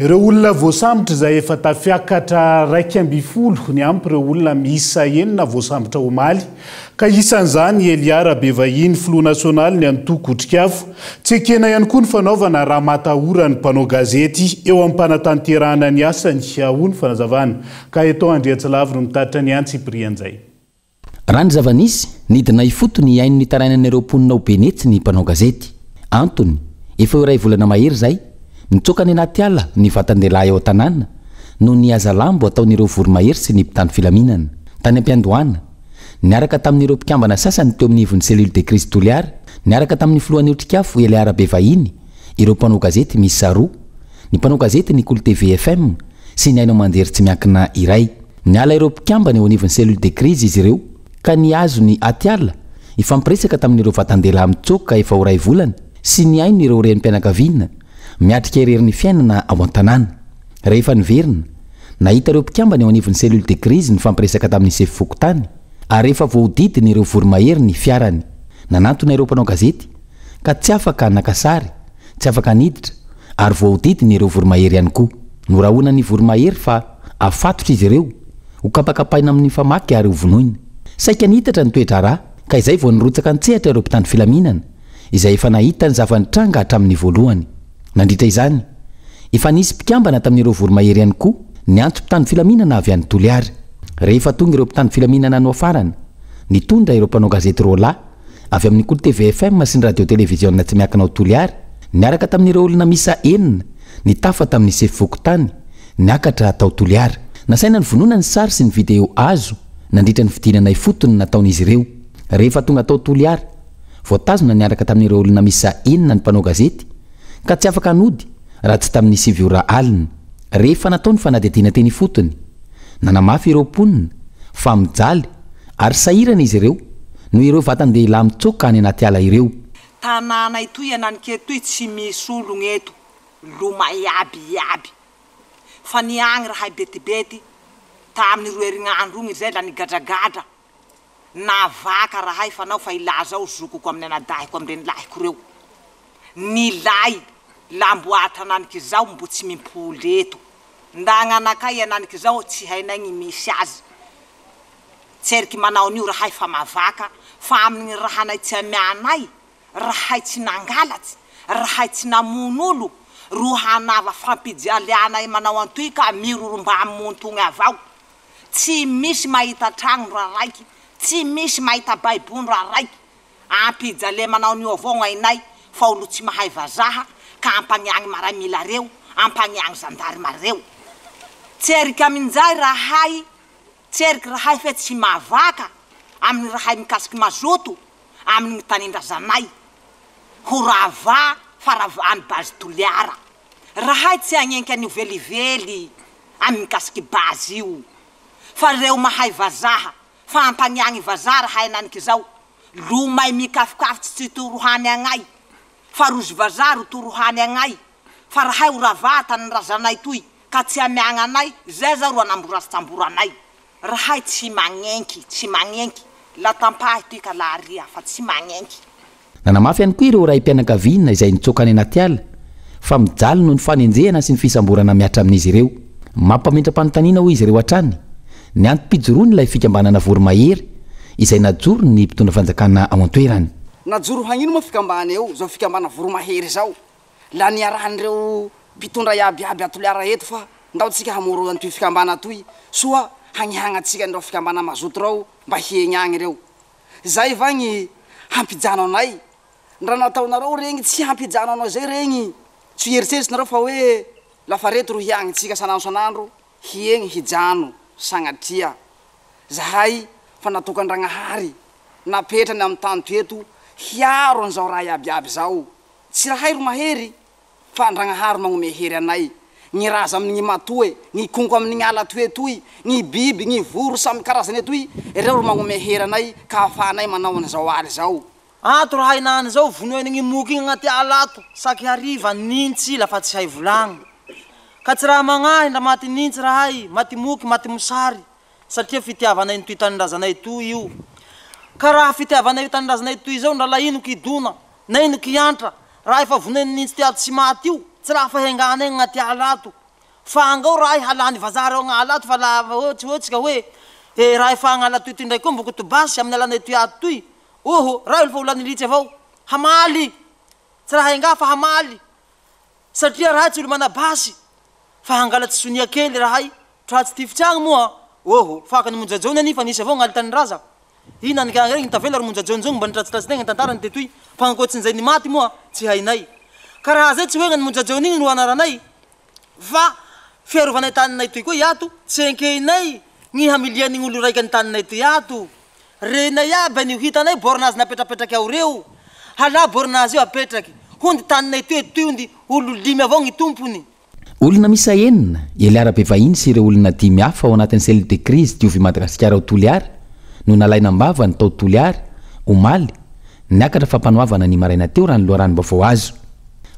Ireo olona voasambotra izay efa tafiakatra 11 niampy ireo olona miisa enina voasambotra omaly, ka isan'izany i Elia Rabevahiny, filoha nasionaly ny antoko Otrikafo. Tsy ekena ihany koa ny fanaovana ramatahora ny mpanao gazety eo am-panatanterahana ny asany, hoy ny fanazavana. Gaëtan Andriatsilavy no mitatitra ny antsipirian'izay. Raha ny zava-nisy, nidina ifotony hihaino ny tarainan'ireo mponina ao Benetsy ny mpanao gazety. Antony, efa ho iray volana mahery izay, mitsoaka any anaty ala ny vatan-dehilahy ao an-tanàna noho ny hazalambo ataon'ireo voromahery sy ny mpitandro filaminana. Tany am-piandohana, niaraka tamin'ireo mpikambana sasany teo amin'ny ivon'ny Cellule de crise Toliara, niaraka tamin'ny filohan'ny Otrikafo Elia Rabevahiny, ireo mpanao gazety miisa roa, ny mpanao gazety ny Kolo TV FM sy ny haino aman-jery tsy miankina iray. Niala ireo mpikambana eo anivon'ny cellule de crise izy ireo ka nihazo ny Atiala hifampiresaka tamin'ireo vatan-dehilahy mitsoaka efa ho iray volana sy nihaino ireo renim-pianakaviana miatrika irery ny fiainana ao an-tanàna. Rehefa niverina, nahita ireo mpikambana eo anivon'ny cellule de crise nifampiresaka tamin'ny sefo fokontany ary efa voahodidin'ireo voromahery ny fiarany. Nanantona ireo mpanao gazety ka tsy afaka naka sary, tsy afaka niditra ary voahodidin'ireo voromahery ihany koa. Norahonan'ny voromahery fa Afatotra izy ireo, ho kapakapaina amin'ny famaky ary ho vonoina. Saika nihitatra ny toe-draharaha ka izay vao nirotsaka an-tsehatra ireo mpitandro filaminana, izay efa nahita ny zava-nitranga hatramin'ny voalohany. Nandritra izany, efa nisy mpikambana tamin'ireo voromahery ihany koa niantso mpitandro filaminana avy any Toliara. Rehefa tonga ireo mpitandro filaminana nohafarana, nitondra ireo mpanao gazety roalahy avy amin'ny Kolo TV FM sy ny Radio Televiziona tsy miankina ao Toliara, niaraka tamin'ireo olona miisa enina nitafa tamin'ny sefo fokontany, Niakatra tao Toliara. Nasaina novonoina ny sary sy ny video azo nandritra ny fidinana ifotony nataon'izy ireo. Rehefa tonga tao Toliara, voatazona niaraka tamin'ireo olona miisa enina ny mpanao gazety ka tsy afaka nody raha tsy tamin'ny sivy ora alina. Rehefa natao ny fanadihadiana teny ifotony, nanamafy ireo mponina fa mijaly ary sahirana izy ireo noho ireo vatan-dehilahy mitsoaka any anaty ala ireo. Tanàna itoy ananikely toy tsy misy ologno eto, lomay iaby iaby. Fa ny agny rahay betibety taminy roa herignandro igny zay la nigadragadra navaka rahay fa nao fa hilaza ao zokiko aminy anadahiko amy renilahiko reo nilay la mbo atananiky zao mbo tsy mimpoly eto nda gnanakay ananiky zao tsy hainay gny misy azy tseriky manao anio rahay fa mavaka fa aminy gny rahanay tsy amianay Rahay tsy nangalatsy, rahay tsy namono olo, ro hanava fampijalianay manao antoy ka miroro mbamy montogny avao. Tsy misy mahita tragno ndra raiky, tsy misy mahita baibo ndra raiky. Ampijale manao an'io avao gn'ainay fa olo tsy mahay vazaha ka ampagniagny maramila reo, ampagniagny zandarima reo. Tseriky aminjay rahay, tseriky rahay fe tsy mavaka amin'ny rahay mikasiky mazoto. amin'ny tanindrazanay. Ho rava fa ravàny base Toliara. Rahay tsy hagnenky an'io velively amy mikasiky base io. Fa reo mahay vazaha fa ampagniagny vazaha raha henanik'izao. Lomay mikafokafo tsy torohany agnay fa rozy vazaha ro torohany agnay fa rahay ho ravà tanindrazanay toy ka tsy amiagna anay zay zao ro anamborasamboranay. Rahay tsy magnenky, tsy magnenky, la tampahy toy ka la aria fa tsy magnenky. Nanamafy ihany koa ireo raim-pianakaviana izay nitsoaka any anaty ala fa mijaly noho ny fanenjehana sy ny fisamborana mihatra amin'izy ireo. Mampametra-panontaniana hoy izy ireo hatrany ny antom-pijoroan'ilay fikambanana Voromahery izay najoron'ny mpitondra fanjakana ao an-toerana. Najoro hagnino moa fikambana eo zao fikambana Voromahery zao la niarahan'ireo mpitondra iaby iaby a Toliara eto fa ndao tsika hamoro an'toy fikambana toy soa hagnihagnatsika an'ireo fikambana mazoto reo mba hiegny agny reo. Zay va gny hampijano anay? Ndra nataonareo regny tsy hampijano anao zay regny. Tsy hieritseritsy nareo fa hoe lafa reto ro hiagny tsika sanandro sanandro hiegny hijano sagnatria. Zahay fa natokan-dragnahary napetrany amy tany toy eto hiaro an'izao raha iaby iaby zao. Tsy rahay ro mahery Fa Andragnahary magnomey hery anay, gny raza amy gny matoe, gny konko amy gny ala toe toy, gny biby, gny voro samy karazany etoy, reo ro magnomey hery anay ka ahafahanay manao an'izao aly zao. Ato raha hinany zao vonoeny gny moky igny agnaty ala ato saky hariva nintsy la fa tsy hay volagny ka tsy raha magnahy ndra maty nintsy rahay maty moky maty mosary satria fitiavanay ny toy tanindrazanay toy io ka raha fitiavanay io tanindrazanay toy zao ndra la ino kidona na ino kiantra Raha efa vonoiny nintsy ty ato tsy maty io, tsy raha fa hengana egny agnaty ala ato. Fa angao raha halany vazaha reo agnala ato fa la ohatsy ohatsy ka hoe eh raha efa agnala toy toy ndraiky koa mboko tobasy amin'ny alanay toy ato toy, oho raha io fa ho lany litsy avao. Hamaly! Tsy raha enga fa hamaly. Satria raha tsy olo mana basy fa hangalatsy sonia kely rahay, tratsy tifitsy agny moa, oho faka ny monja jaona anie fa nisy avao gnaly tanindraza. I nanikagny regny tavela ry monja jaonjaogny mba nitratsitratsy tegna tantarany tetoy fa ankoatsin'izay ny maty moa tsy hainay. Ka raha zay tsy hoe gnany monja jaona igny no anaranay fa fiarovanay taninay toy koa iato tsy enkehinay gny hamilian'igny olo raiky any taninay toy ato. Renay aby anio hitanay bornazy napetrapetraky ao reo hala bornazy io apetraky hondy taninay toy eto toy hondy olo limy avao gny tompony. Olona miisa enina, Eliara Bevahiny sy ireo olona dimy hafa ao anatin'ny cellule de crise Diovy Madagasikara ao Toliara no nalaina am-bavany tao Toliara, omaly, niakatra fampanoavana ny maraina teo raha ny loharanom-baovao azo.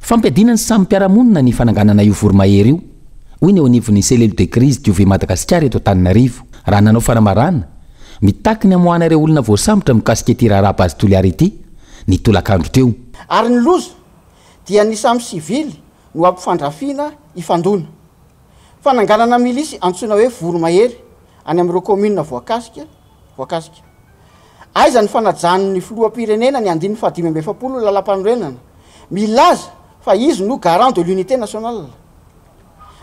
Fampiadiana ny samy mpiara-monina ny fananganana io voromahery io, hoy ny eo anivon'ny cellule de crise Diovy Madagasikara eto Antananarivo, raha nanao fanambarana, mitaky ny hamoahana ireo olona voasambotra mikasika ity raharaha Base Toliara ity, ny tolakandro teo. Ary ny loza dia ny samy sivily no ampifandrafiana hifandona. Fananganana milisy antsoina hoe Voromahery any amin'ireo kaominina voakasika voakasika. Aiza ny fanajan'ny filoham-pirenena ny andininy faha 45 lalàmpanorenana milaza fa izy no garant de l'unité nationale?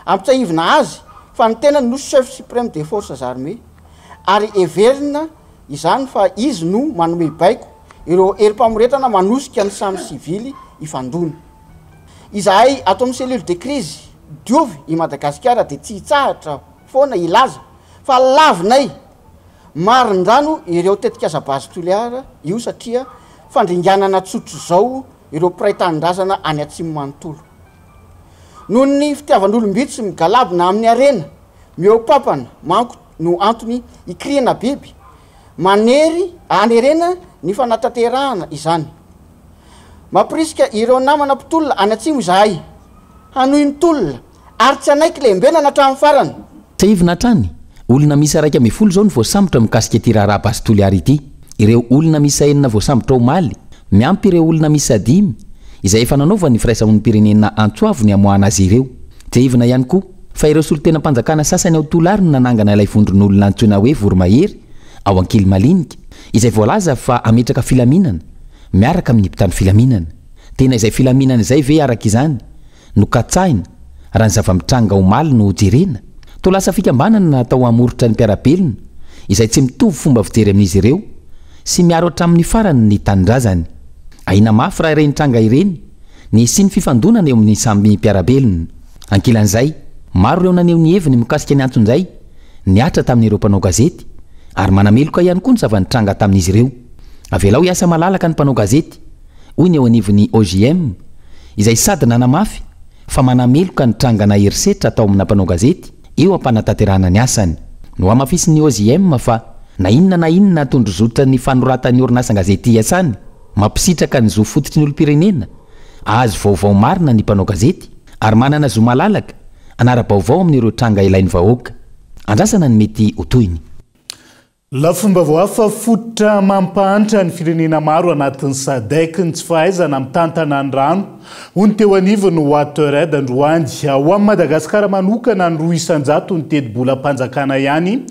Ampitsahivina azy fa ny tenany no chef supreme des forces armées ary heverina izany fa izy no manome baiko ireo herim-pamoretana manosika ny samy sivily hifandona. Izahay ato amin'ny cellule de crise Diovy i Madagasikara dia tsy hitsahatra foana hilaza fa lavinay marindrano ireo tetikasa Base Toliara io satria fandringanana tsotr'izao ireo mpiray tanindrazana any atsimo manontolo. Noho ny fitiavan'olom-bitsy migalabona amin'ny harena mihoa-pampana manko no antony ikiriana biby manery anerena ny fanatanterahana izany. Mampirisika ireo namana mpitolona any atsimo izahay hanohy ny tolona ary tsy hanaiky lembenana hatramin'ny farany. Tsiahivina hatrany, olona miisa 11 izao no voasambotra mikasika ity raharaha Base Toliara ity. Ireo olona miisa enina voasambotra omaly, miampy ireo olona miisa dimy izay efa nanaovan'ny firaisamonim-pirenena antso avo ny hamoahana azy ireo. Tsiahivina ihany koa fa ireo solontenam-panjakana sasany ao Toliary no nanangana ilay vondron'olona antsoina hoe Voromahery ao Ankilimalinike, izay voalaza fa hametraka filaminana miaraka amin'ny mpitandro filaminana. Tena izay filaminana izay ve araka izany no katsahina raha ny zava-mitranga omaly no jerena? Toa lasa fikambanana natao hamoritra ny mpiara-belona izay tsy mitovy fomba fijery amin'izy ireo sy miaro hatramin'ny farany ny tanindrazany. Ahiana mafy raha ireny tranga ireny ny hisian'ny fifandonana eo amin'ny samy mpiara-belona. Ankilan'izay, maro ireo naneho ny heviny mikasika ny antsonjay nihatra tamin'ireo mpanao gazety ary manameloka ihany koa ny zava-nitranga tamin'izy ireo. Avelao hiasa malalaka ny mpanao gazety. hoy ny eo anivon'ny OJM, izay sady nanamafy fa manameloka ny trangana herisetra atao amina mpanao gazety eo am-panatanterahana ny asany. Nohamafisin'ny OJM fa na inona na inona tondrozotran'ny fanoratan'ny orinasan-gazety iasany, mampisitraka ny zo fototry ny olom-pirenena hahazo vaovao marina ny mpanao gazety ary manana zo malalaka hanara-baovao amin'ireo tranga ilain'ny vahoaka. Andrasana ny mety ho tohiny. Lafim-baovao hafa, fototra mampahantra ny firenena maro anatin'ny Sadec ny tsy fahaizana mitantana ny rano, hoy ny teo anivon'ny WaterAid androany. Ho an'i Madagasikara manokana, ny 2% ny tetibolam-panjakana ihany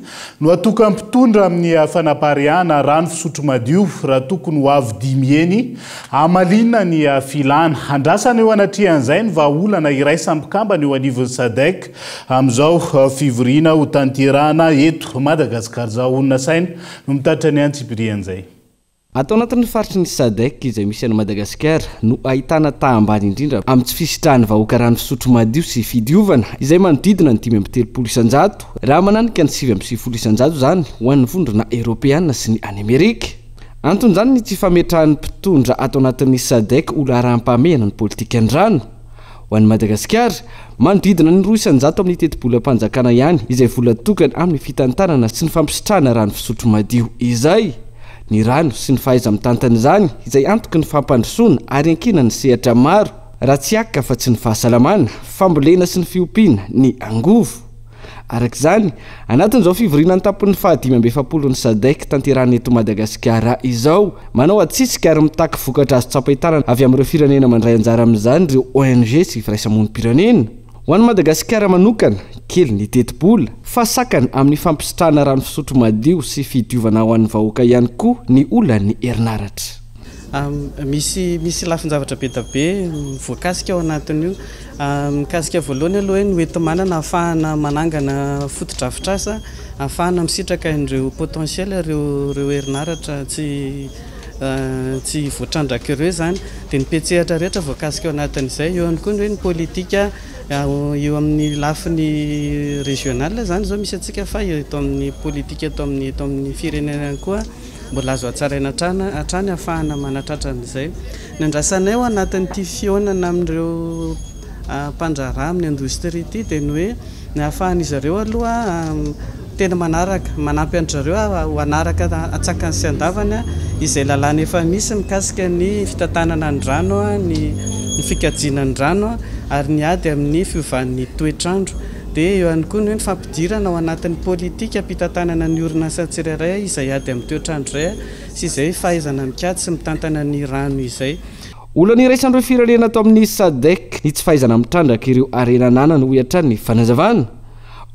no atokan'ny mpitondra amin'ny fanapariahana rano fisotro madio, raha tokony ho avo dimy heny hamaliana ny filana. Andrasana eo anatrehan'izay ny vahaolana iraisan'ny mpikambana eo anivon'ny Sadec. Amin'izao fivoriana ho tanterahana eto Madagasikara izao, olona saina no mitatitra ny antsipirian'izay. Ato anatin'ny faritry ny Sadec izay misy an'i Madagasikara no ahitana taha ambany indrindra amin'ny tsy fisitrahan'ny vahoaka rano fisotro madio sy fidiovana izay manodidina ny 35% raha mananika ny 99% izany ho an'ny vondrona Eoropeana sy ny any Amerika. Anton'izany ny tsy fametrahan'ny mpitondra ato anatin'ny Sadec ho laharam-pahamehana ny politikan'ny rano. Ho an'i Madagasikara, manodidina ny 2% amin'ny tetibolam-panjakana ihany izay vola tokana amin'ny fitantanana sy ny fampisitrahana rano fisotro madio izay. Ny rano sy ny fahaiza-mitantana izany izay antoky ny fampandrosoana ary iankinan'ny sehatra maro raha tsy haka fa tsy ny fahasalamana, fambolena sy ny fiompiana, ny angovo. Araka izany, anatin'izao fivoriana an-tampon'ny faha 45 ny Sadec tanterahina eto Madagasikara izao, manao hatsitsika ary mitaky vokatra azo tsapain-tanana avy amin'ireo firenena mandray anjara amin'izany ireo ONG sy firaisamonim-pirenena. Ho an'i Madagasikara manokana, kely ny tetibola, fa sakana amin'ny fampisitrahana rano fisotro madio sy fidiovana ho an'ny vahoaka ihany koa ny olan'ny herinaratra. Misy misy lafin-javatra be dia be voakasika ao anatin'io. Mikasika voalohany aloha hoe ny hoenti-manana ahafahana manangana fotodrafitrasa ahafahana misitraka an'ireo potentiel ireo ireo herinaratra tsy tsy voatrandraka ireo izany. Dia ny mpiantsehatra rehetra voakasika ao anatin'izay. Eo ihany koa ny hoe ny politika eo amin'ny lafiny régional izany izao misy antsika fa eto amin'ny politika eto amin'ny eto amin'ny firenena ihany koa. Mbola azo hatsaraina hatrany hatrany ahafahana manatratra an'izay. Ny andrasanay ao anatin'ity fihaonana amin'ireo mpandraharaha amin'ny indostria ity dia ny hoe ny ahafahan'izy ireo aloha tena manaraka, manampy an-dry zareo ho hanaraka an-tsakany sy an-davany izay lalàna efa misy mikasika ny fitantanana ny rano, ny fikajiana ny rano ary ny ady amin'ny fiovan'ny toetr'andro. Dia eo ihany koa ny hoe ny fampidirana ao anatin'ny politikam-pitantanana ny orinasa tsirairay izay ady amin'ny toetr'andro izay sy izay fahaizana mikajy sy mitantana ny rano izay. Olana iraisan'ireo firenena ato amin'ny Sadec ny tsy fahaizana mitrandraka ireo harena ananany, hoy hatrany ny fanazavana.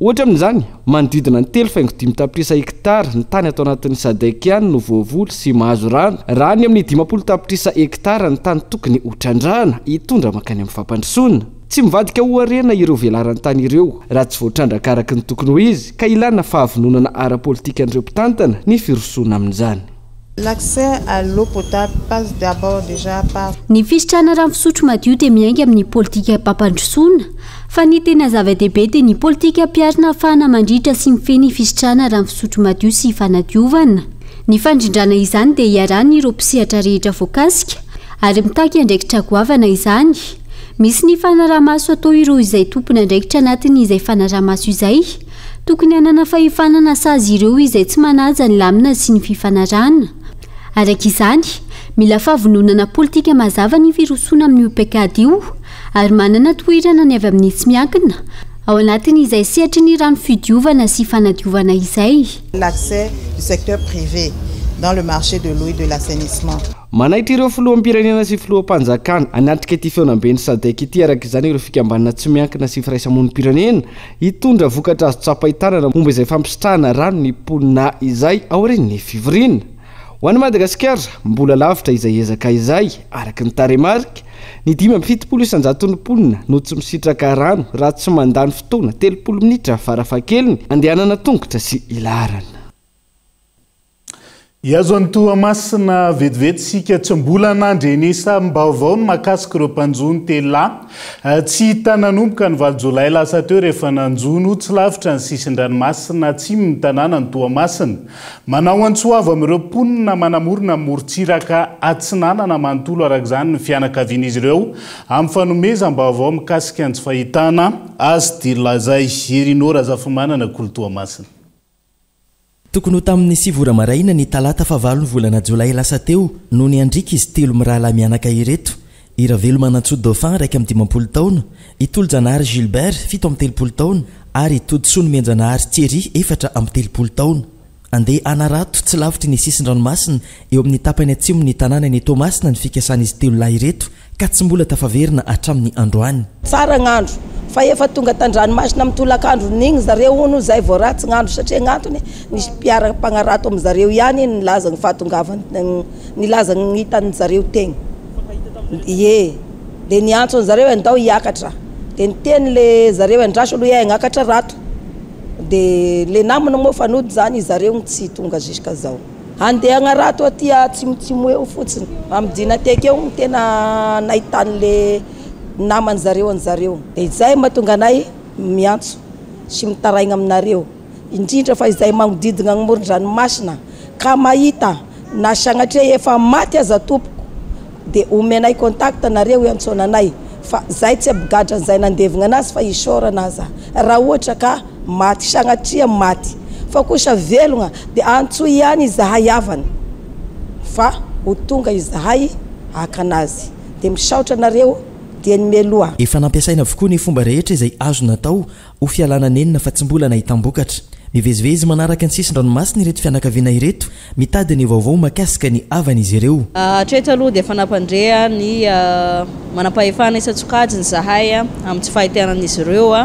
Ohatra amin'izany, manodidina ny 3,5 tapitrisa hektara ny tany ato anatin'ny Sadec ihany no voavoly sy mahazo rano, raha any amin'ny 50 tapitrisa hektara ny tany tokony hotrandrahana hitondra mankany amin'ny fampandrosoana. Tsy mivadika ho harena ireo velaran-tany ireo raha tsy voatrandraka araka ny tokony ho izy ka ilana fahavononana ara-politikan'ireo mpitantana ny firosoana amin'izany. L'accès à l'eau potable passe d'abord déjà par. Ny fisitrahana rano fisotro madio dia miainga amin'ny politikam-pampandrosoana, fa ny tena zava-dehibe dia ny politika ampiharina ahafahana mandritra sy mifehy ny fisitrahana rano fisotro madio sy fanadiovana. Ny fandrindrana izany dia iarahan'ireo mpisehatra rehetra voakasika ary mitaky andraikitra goavana izany. Misy ny fanaraha-maso atao ireo izay tompon'andraikitra anatin'izay fanaraha-maso izay. Tokony hanana fahefana na sazy ireo izay tsy manaja ny lamina sy ny fifanarahana. Araka izany, mila fahavononana politika mazava ny firosoana amin'io paikady io ary manana toerana ny avy amin'ny tsy miankina ao anatin'izay sehatry ny rano fidiovana sy fanadiovana izay. L'accès du secteur privé dans le marché de l'eau et de l'assainissement. Manaitra ireo filoham-pirenena sy filoham-panjakana hanatrika ity fihaonamben'ny Sadec ity araka izany ireo fikambanana tsy miankina sy firaisamonim-pirenena hitondra vokatra azo tsapain-tanana momba izay fampisitrahana rano ny mponina izay aorian'ny fivoriana. Ho an'i Madagasikara, mbola lavitra izay ezaka izay, araka ny tarehimarika, ny 75 isan-jaton'ny mponina no tsy misitraka rano raha tsy mandany fotoana 30 minitra farafahakeliny andehanana tongotra sy ilaharana. Hihazo an'i Toamasina vetivety isika. Tsy mbola nandrenesam-baovao ny mahakasika ireo mpanjono telolahy tsy hita nanomboka ny valo jolay lasa teo rehefa nanjono tsy lavitra ny sisin-dranomasina atsimon'ny tanànan'i Toamasina. Manao antso avo amin'ireo mponina manamorona ny morontsiraka atsinanana manontolo araka izany ny fianakavian'izy ireo amin'ny fanomezam-baovao mikasika ny tsy fahitana azy Dilazay Herino Razafimanana Kolo Toamasina. Tokony ho tamin'ny sivy ora maraina ny talata fahavalon'ny volana jolay lasa teo no niandriaka izy telo mirahalahy mianaka ireto, i Ravelomanantsoa Dauphin 51 taona, i Tolojanahary Gilbert 37 taona ary i Todisoa Nomenjanahary Thierry 34 taona. Andeha hanarato tsy lavitry ny sisin-dranomasina eo amin'ny tapany atsimon'ny tanànan'i Toamasina ny fikasan'izy telo lahy ireto ka tsy mbola tafaverina hatramin'ny androany. Tsara gn'andro fa efa tonga tandranomasina am tolakandro n'igny zareo hono zay vao ratsy gn'andro satria gn'antony nisy mpiara mpagnarato am zareo ihany nilaza gny fahatongavany nilaza gny hitan zareo tegny ie de niantso anzareo hoe andao hiakatra de niteny le zareo andraso aloha iay hagnakatra rato de le namana moa fa nody zany zareo gny tsy tonga jusqu'à zao. Andeha hagnarato aty atsimotsimo eo fotsiny, amin'ny Dinatek eo no tena nahitan'le naman zareo an'zareo. Dia izay mahatonga anay miantso sy mitaraigna aminareo, indrindra fa izay magnodidina ny moron-dranomasina ka mahita na sagnatria efa maty aza tompoko dia omenay contact nareo iantsoana anay fa zay tsy ampigadra an'izay nandevigna anazy fa isaorana aza raha ohatra ka maty sagnatria maty fa kosa velogna dia antsoy ihany izahay havany fa ho tonga izahay haka anazy dia misaotra anareo dieny mialoha. Efa nampiasaina avokoa ny fomba rehetra izay azo natao ho fialana nenina fa tsy mbola nahitam-bokatra. Mivezivezy manaraka ny sisin-dranomasina ireto fianakaviana ireto mitady ny vaovao mahakasika ny havan'izy ireo. Hatreto aloha dia efa nampandre ny manampahefana isan-tsokajiny izahay amin'ny tsy fahitaran'izy ireo.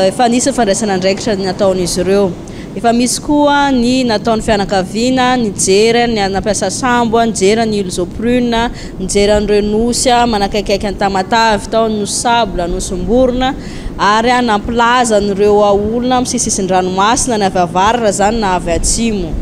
Efa nisy ny fandraisana andraikitra nataon'izy ireo. Efa misy koa ny nataon'ny fianakaviana nijery, nampiasa sambo nijery ny Îles aux Prunes, nijery an'ireo nosy manakaikaiky an'i Tamatave, tao ny Nosy Sable, Nosim-borona. ary nampilaza an'ireo olona amin'ny sisisin-dranomasina, ny avy avaratra izany na avy atsimo.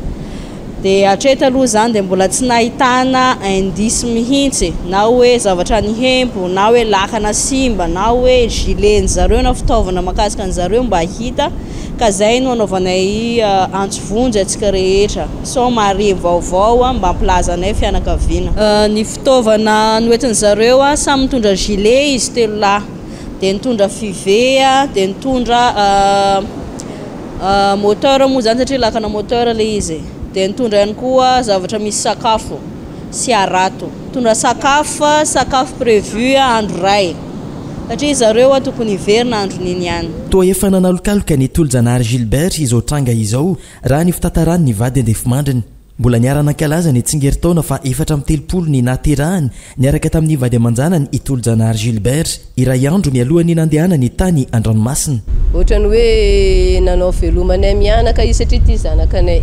Dia hatreto aloha izany dia mbola tsy nahitana indice mihitsy na hoe zavatra nihempo na hoe lakana simba na hoe gilet-ny zareo na fitaovana mahakasika an-dry zareo mba hita ka izay no anaovanay antso vonjy antsika rehetra sao mahare vaovao mba hampilaza anay fianakaviana. Ny fitaovana noentin-dry zareo, samy nitondra gilet izy telo lahy. dia nitondra five dia nitondra moteur moa zany satria lakana moteur ilay izy e, dia nitondra ihany koa zavatra misy sakafo sy harato, nitondra sakafo, sakafo prévu andro iray satria zareo tokony hiverina andron'iny ihany. Toa efa nanalokaloka an'i Tolojanahary Gilbert izao tranga izao raha ny fitantaran'ny vady andefimandriny. Mbola niara-nankalaza ny tsingerin-taona faha 34 ny nahaterahany niaraka tamin'ny vady aman-janany i Tolojanahary Gilbert, iray andro mialohan'ny nandehanany tany an-dranomasina. Ohatran'ny hoe nanao veloma anay mianaka izy satria ity zanakanay.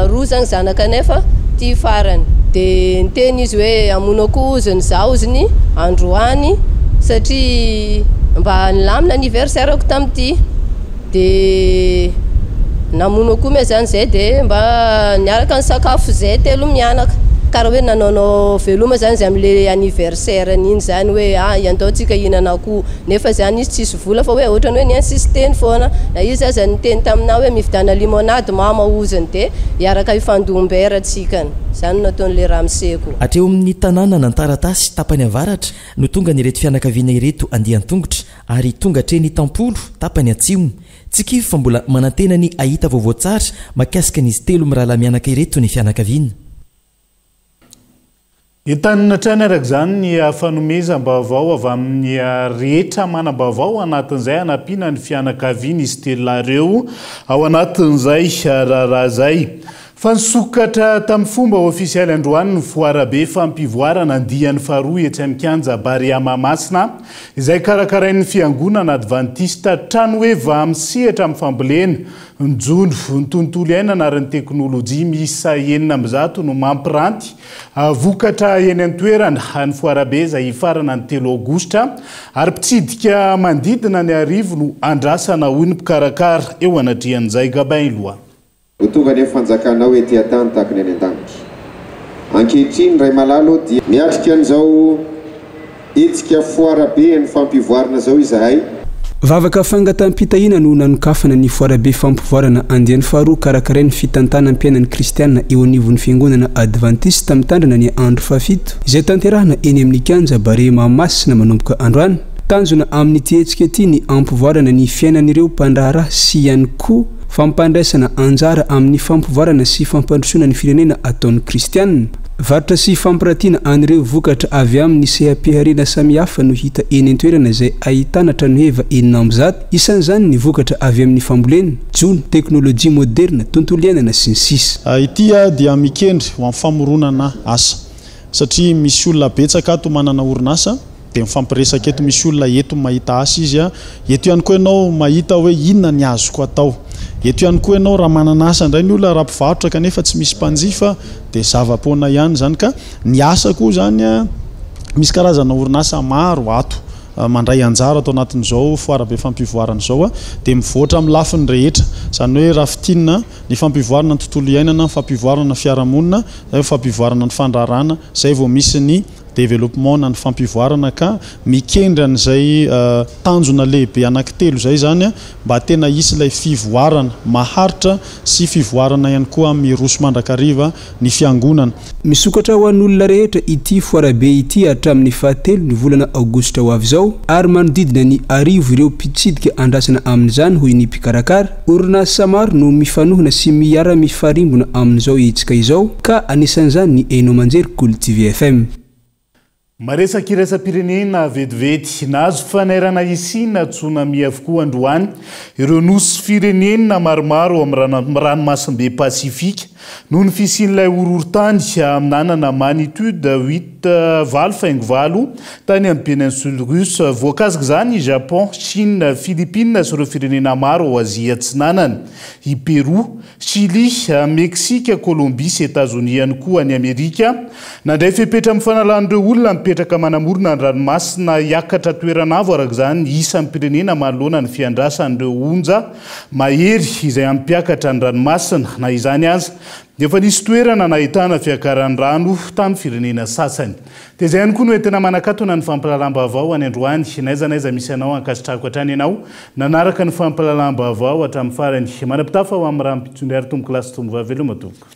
Roa zany zanakanay fa ity farany. Dia niteny izy hoe hamono akoho hoziny za hoziny androany satria mba nilamina anniversaire-ko tamin'ity. Dia namono akoho moa zany zay dia mba niaraka nisakafo zay telo mianaka. Karaha hoe nanaonao veloma zany izy amle anniversaire-ny iny zany hoe ah andao tsika hihinana akoho. Nefa zany izy tsisy vola fa hoe ohatrany hoe ni-insister-ny foana. Na izy aza niteny taminah hoe mividiana limonade mama hoziny dia hiaraka hifandom-bera tsikany. Zany no nataon'le ramoseko. Hatreo amin'ny tanànan'Antaratasy tapany avaratra no tongan'ireto fianakaviana ireto andian-tongotra ary tonga hatreny Itampolo, tapany atsimo. Tsy kivy fa mbola manantena ny hahita vaovao tsara mahakasika an'izy telo mirahalahy mianaka ireto ny fianakaviana. Entanina hatrany araka izany ny fanomezam-baovao avy amin'ny rehetra manam-baovao anatin'izay hanampiana ny fianakavian'izy telo lahy ireo ao anatin'izay raharaha izay. Fa nisokatra tamin'ny fomba ofisialy androany ny foarabe fampivoarana andiany faharoa etsy amin'ny kianja Barea Mahamasina, izay karakarain'ny Fiangonana Advantista Tranoheva misehatra amin'ny fambolena, ny jono, ny tontolo iainana ary ny teknolojia miisa 106 no mampiranty vokatra eny an-toerana. Ny foarabe izay hifarana ny telo aogositra ary mpitsidika manodidina ny arivo no andrasana hoy ny mpikarakara eo anatrehan'izay Gabin Iloa. Ho tonga anie ny fanjakanao ety an-tany tahaka ny any an-danitra. Ankehitriny, Ray malala ô, dia miatrika an'izao hetsika foara be an'ny fampivoarana izao izahay. Vavaka fangataham-pitahiana no nanokafana ny foarabe fampivoarana andiany faharoa karakarain'ny fitantanam-piainan'ny kristiana eo anivon'ny fiangonana advantista mitandrina ny andro fahafito izay tanterahana eny amin'ny kianja Barea Mahamasina manomboka androany. Tanjona amin'ity hetsika ity ny hampivoarana ny fiainan'ireo mpandraharaha sy ihany koa fampandraisana anjara amin'ny fampivoarana sy fampandrosoana ny firenena ataon'ny kristiana. Varotra sy fampiratiana an'ireo vokatra avy amin'ny seha-pihariana samihafa no hita eny an-toerana izay ahitana tranoheva 106, isan'izany ny vokatra avy amin'ny fambolena, jono, teknolojia moderina, tontolo iainana, sy ny sisa. Ity dia mikendry ho amin'ny famoronana asa satria misy olona betsaka ato manana orinasa. Dia mifampiresaka eto, misy olona eto mahita asa izy a, eto ihany koa ianao mahita hoe inona ny azoko atao. Eto ihany koa ianao raha manana asa indray ny olona raha mpivarotra kanefa tsy misy mpanjifa dia zava-poana ihany izany ka ny asa koa izany a, misy karazana orinasa maro ato mandray anjara ato anatin'izao foara be fampivoarana izao a, dia mivoatra amin'ny lafiny rehetra, izany hoe raha fintinina ny fampivoarana ny tontolo iainana, ny fampivoarana ny fiarahamonina, izay vao fampivoarana ny fandraharahana, izay vao misy ny développement na ny fampivoarana ka mikendry an'izay tanjona lehibe anankitelo izay izany mba tena hisy ilay fivoarana maharitra sy fivoarana ihany koa miroso mandrakariva ny fiangonana. Misokatra ho an'olona rehetra ity foarabe ity hatramin'ny fahatelo ny volana aogositra ho avy izao ary manodidina ny arivo ireo mpitsidika andrasana amin'izany hoy ny mpikarakara. Orinasa maro no mifanohana sy miara-mifarimbona amin'izao hetsika izao ka anisan'izany ny haino aman-jery Kolo TV FM. Maresaka iraisam-pirenena vetivety. Nahazo fanairana hisiana tsunami avokoa androany ireo nosy firenena maromaro ao amin'ny ranomasimbe Pasifika noho ny fisian'ilay horohorontany nanana magnitude huit 8.8 tany amin'ny péninsule russe. Voakasik'izany i Japon, Chine, Philippines sy ireo firenena maro ao Azia Atsinanana, i Pérou, Chili, Meksika, Kolombia sy Etazonia ihany koa any Amerika. Nandray fepetra amin'ny fanalan'ireo olona mipetraka manamorona ny ranomasina hiakatra toerana avo araka izany ny isam-pirenena manoloana ny fiandrasan'ireo onja mahery izay hampiakatra ny ranomasina. Na izany aza, dia efa nisy toerana nahitana fiakaran'ny rano tamin'ny firenena sasany. Dia izay ihany koa no entina manakatona ny fampahalalam-baovao any androany. N'aiza n'aiza misy anao, ankasitrahako hatrany ianao nanaraka ny fampahalalam-baovao hatramin'ny farany. Manam-pitafa ho amin'ny rahampitso indray ary tompoko lahy sy tompoko vavy. Veloma tompoko.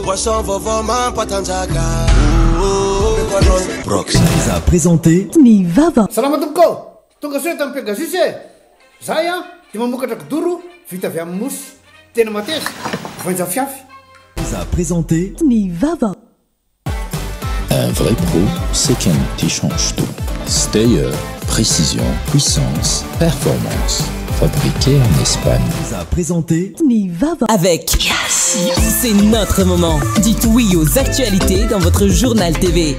Boisson vaovao mampatanjaka Brox vous a présenté Ny vava. Salama tompoko ô! Tonga soa eto amin'ny Pegasus e! Zahay an, dia mamokatra kidoro vita avy amin'ny mousse. Tena mateza, voainja fiafy. Vous a présenté Ny vava. Un vrai pro, c'est qu'un outil change tout. Steyr, précision, puissance, performance. Fabriqué en Espagne. Vous a présenté Ny vava. Avec C'est notre moment. Dites oui aux actualités dans votre journal TV.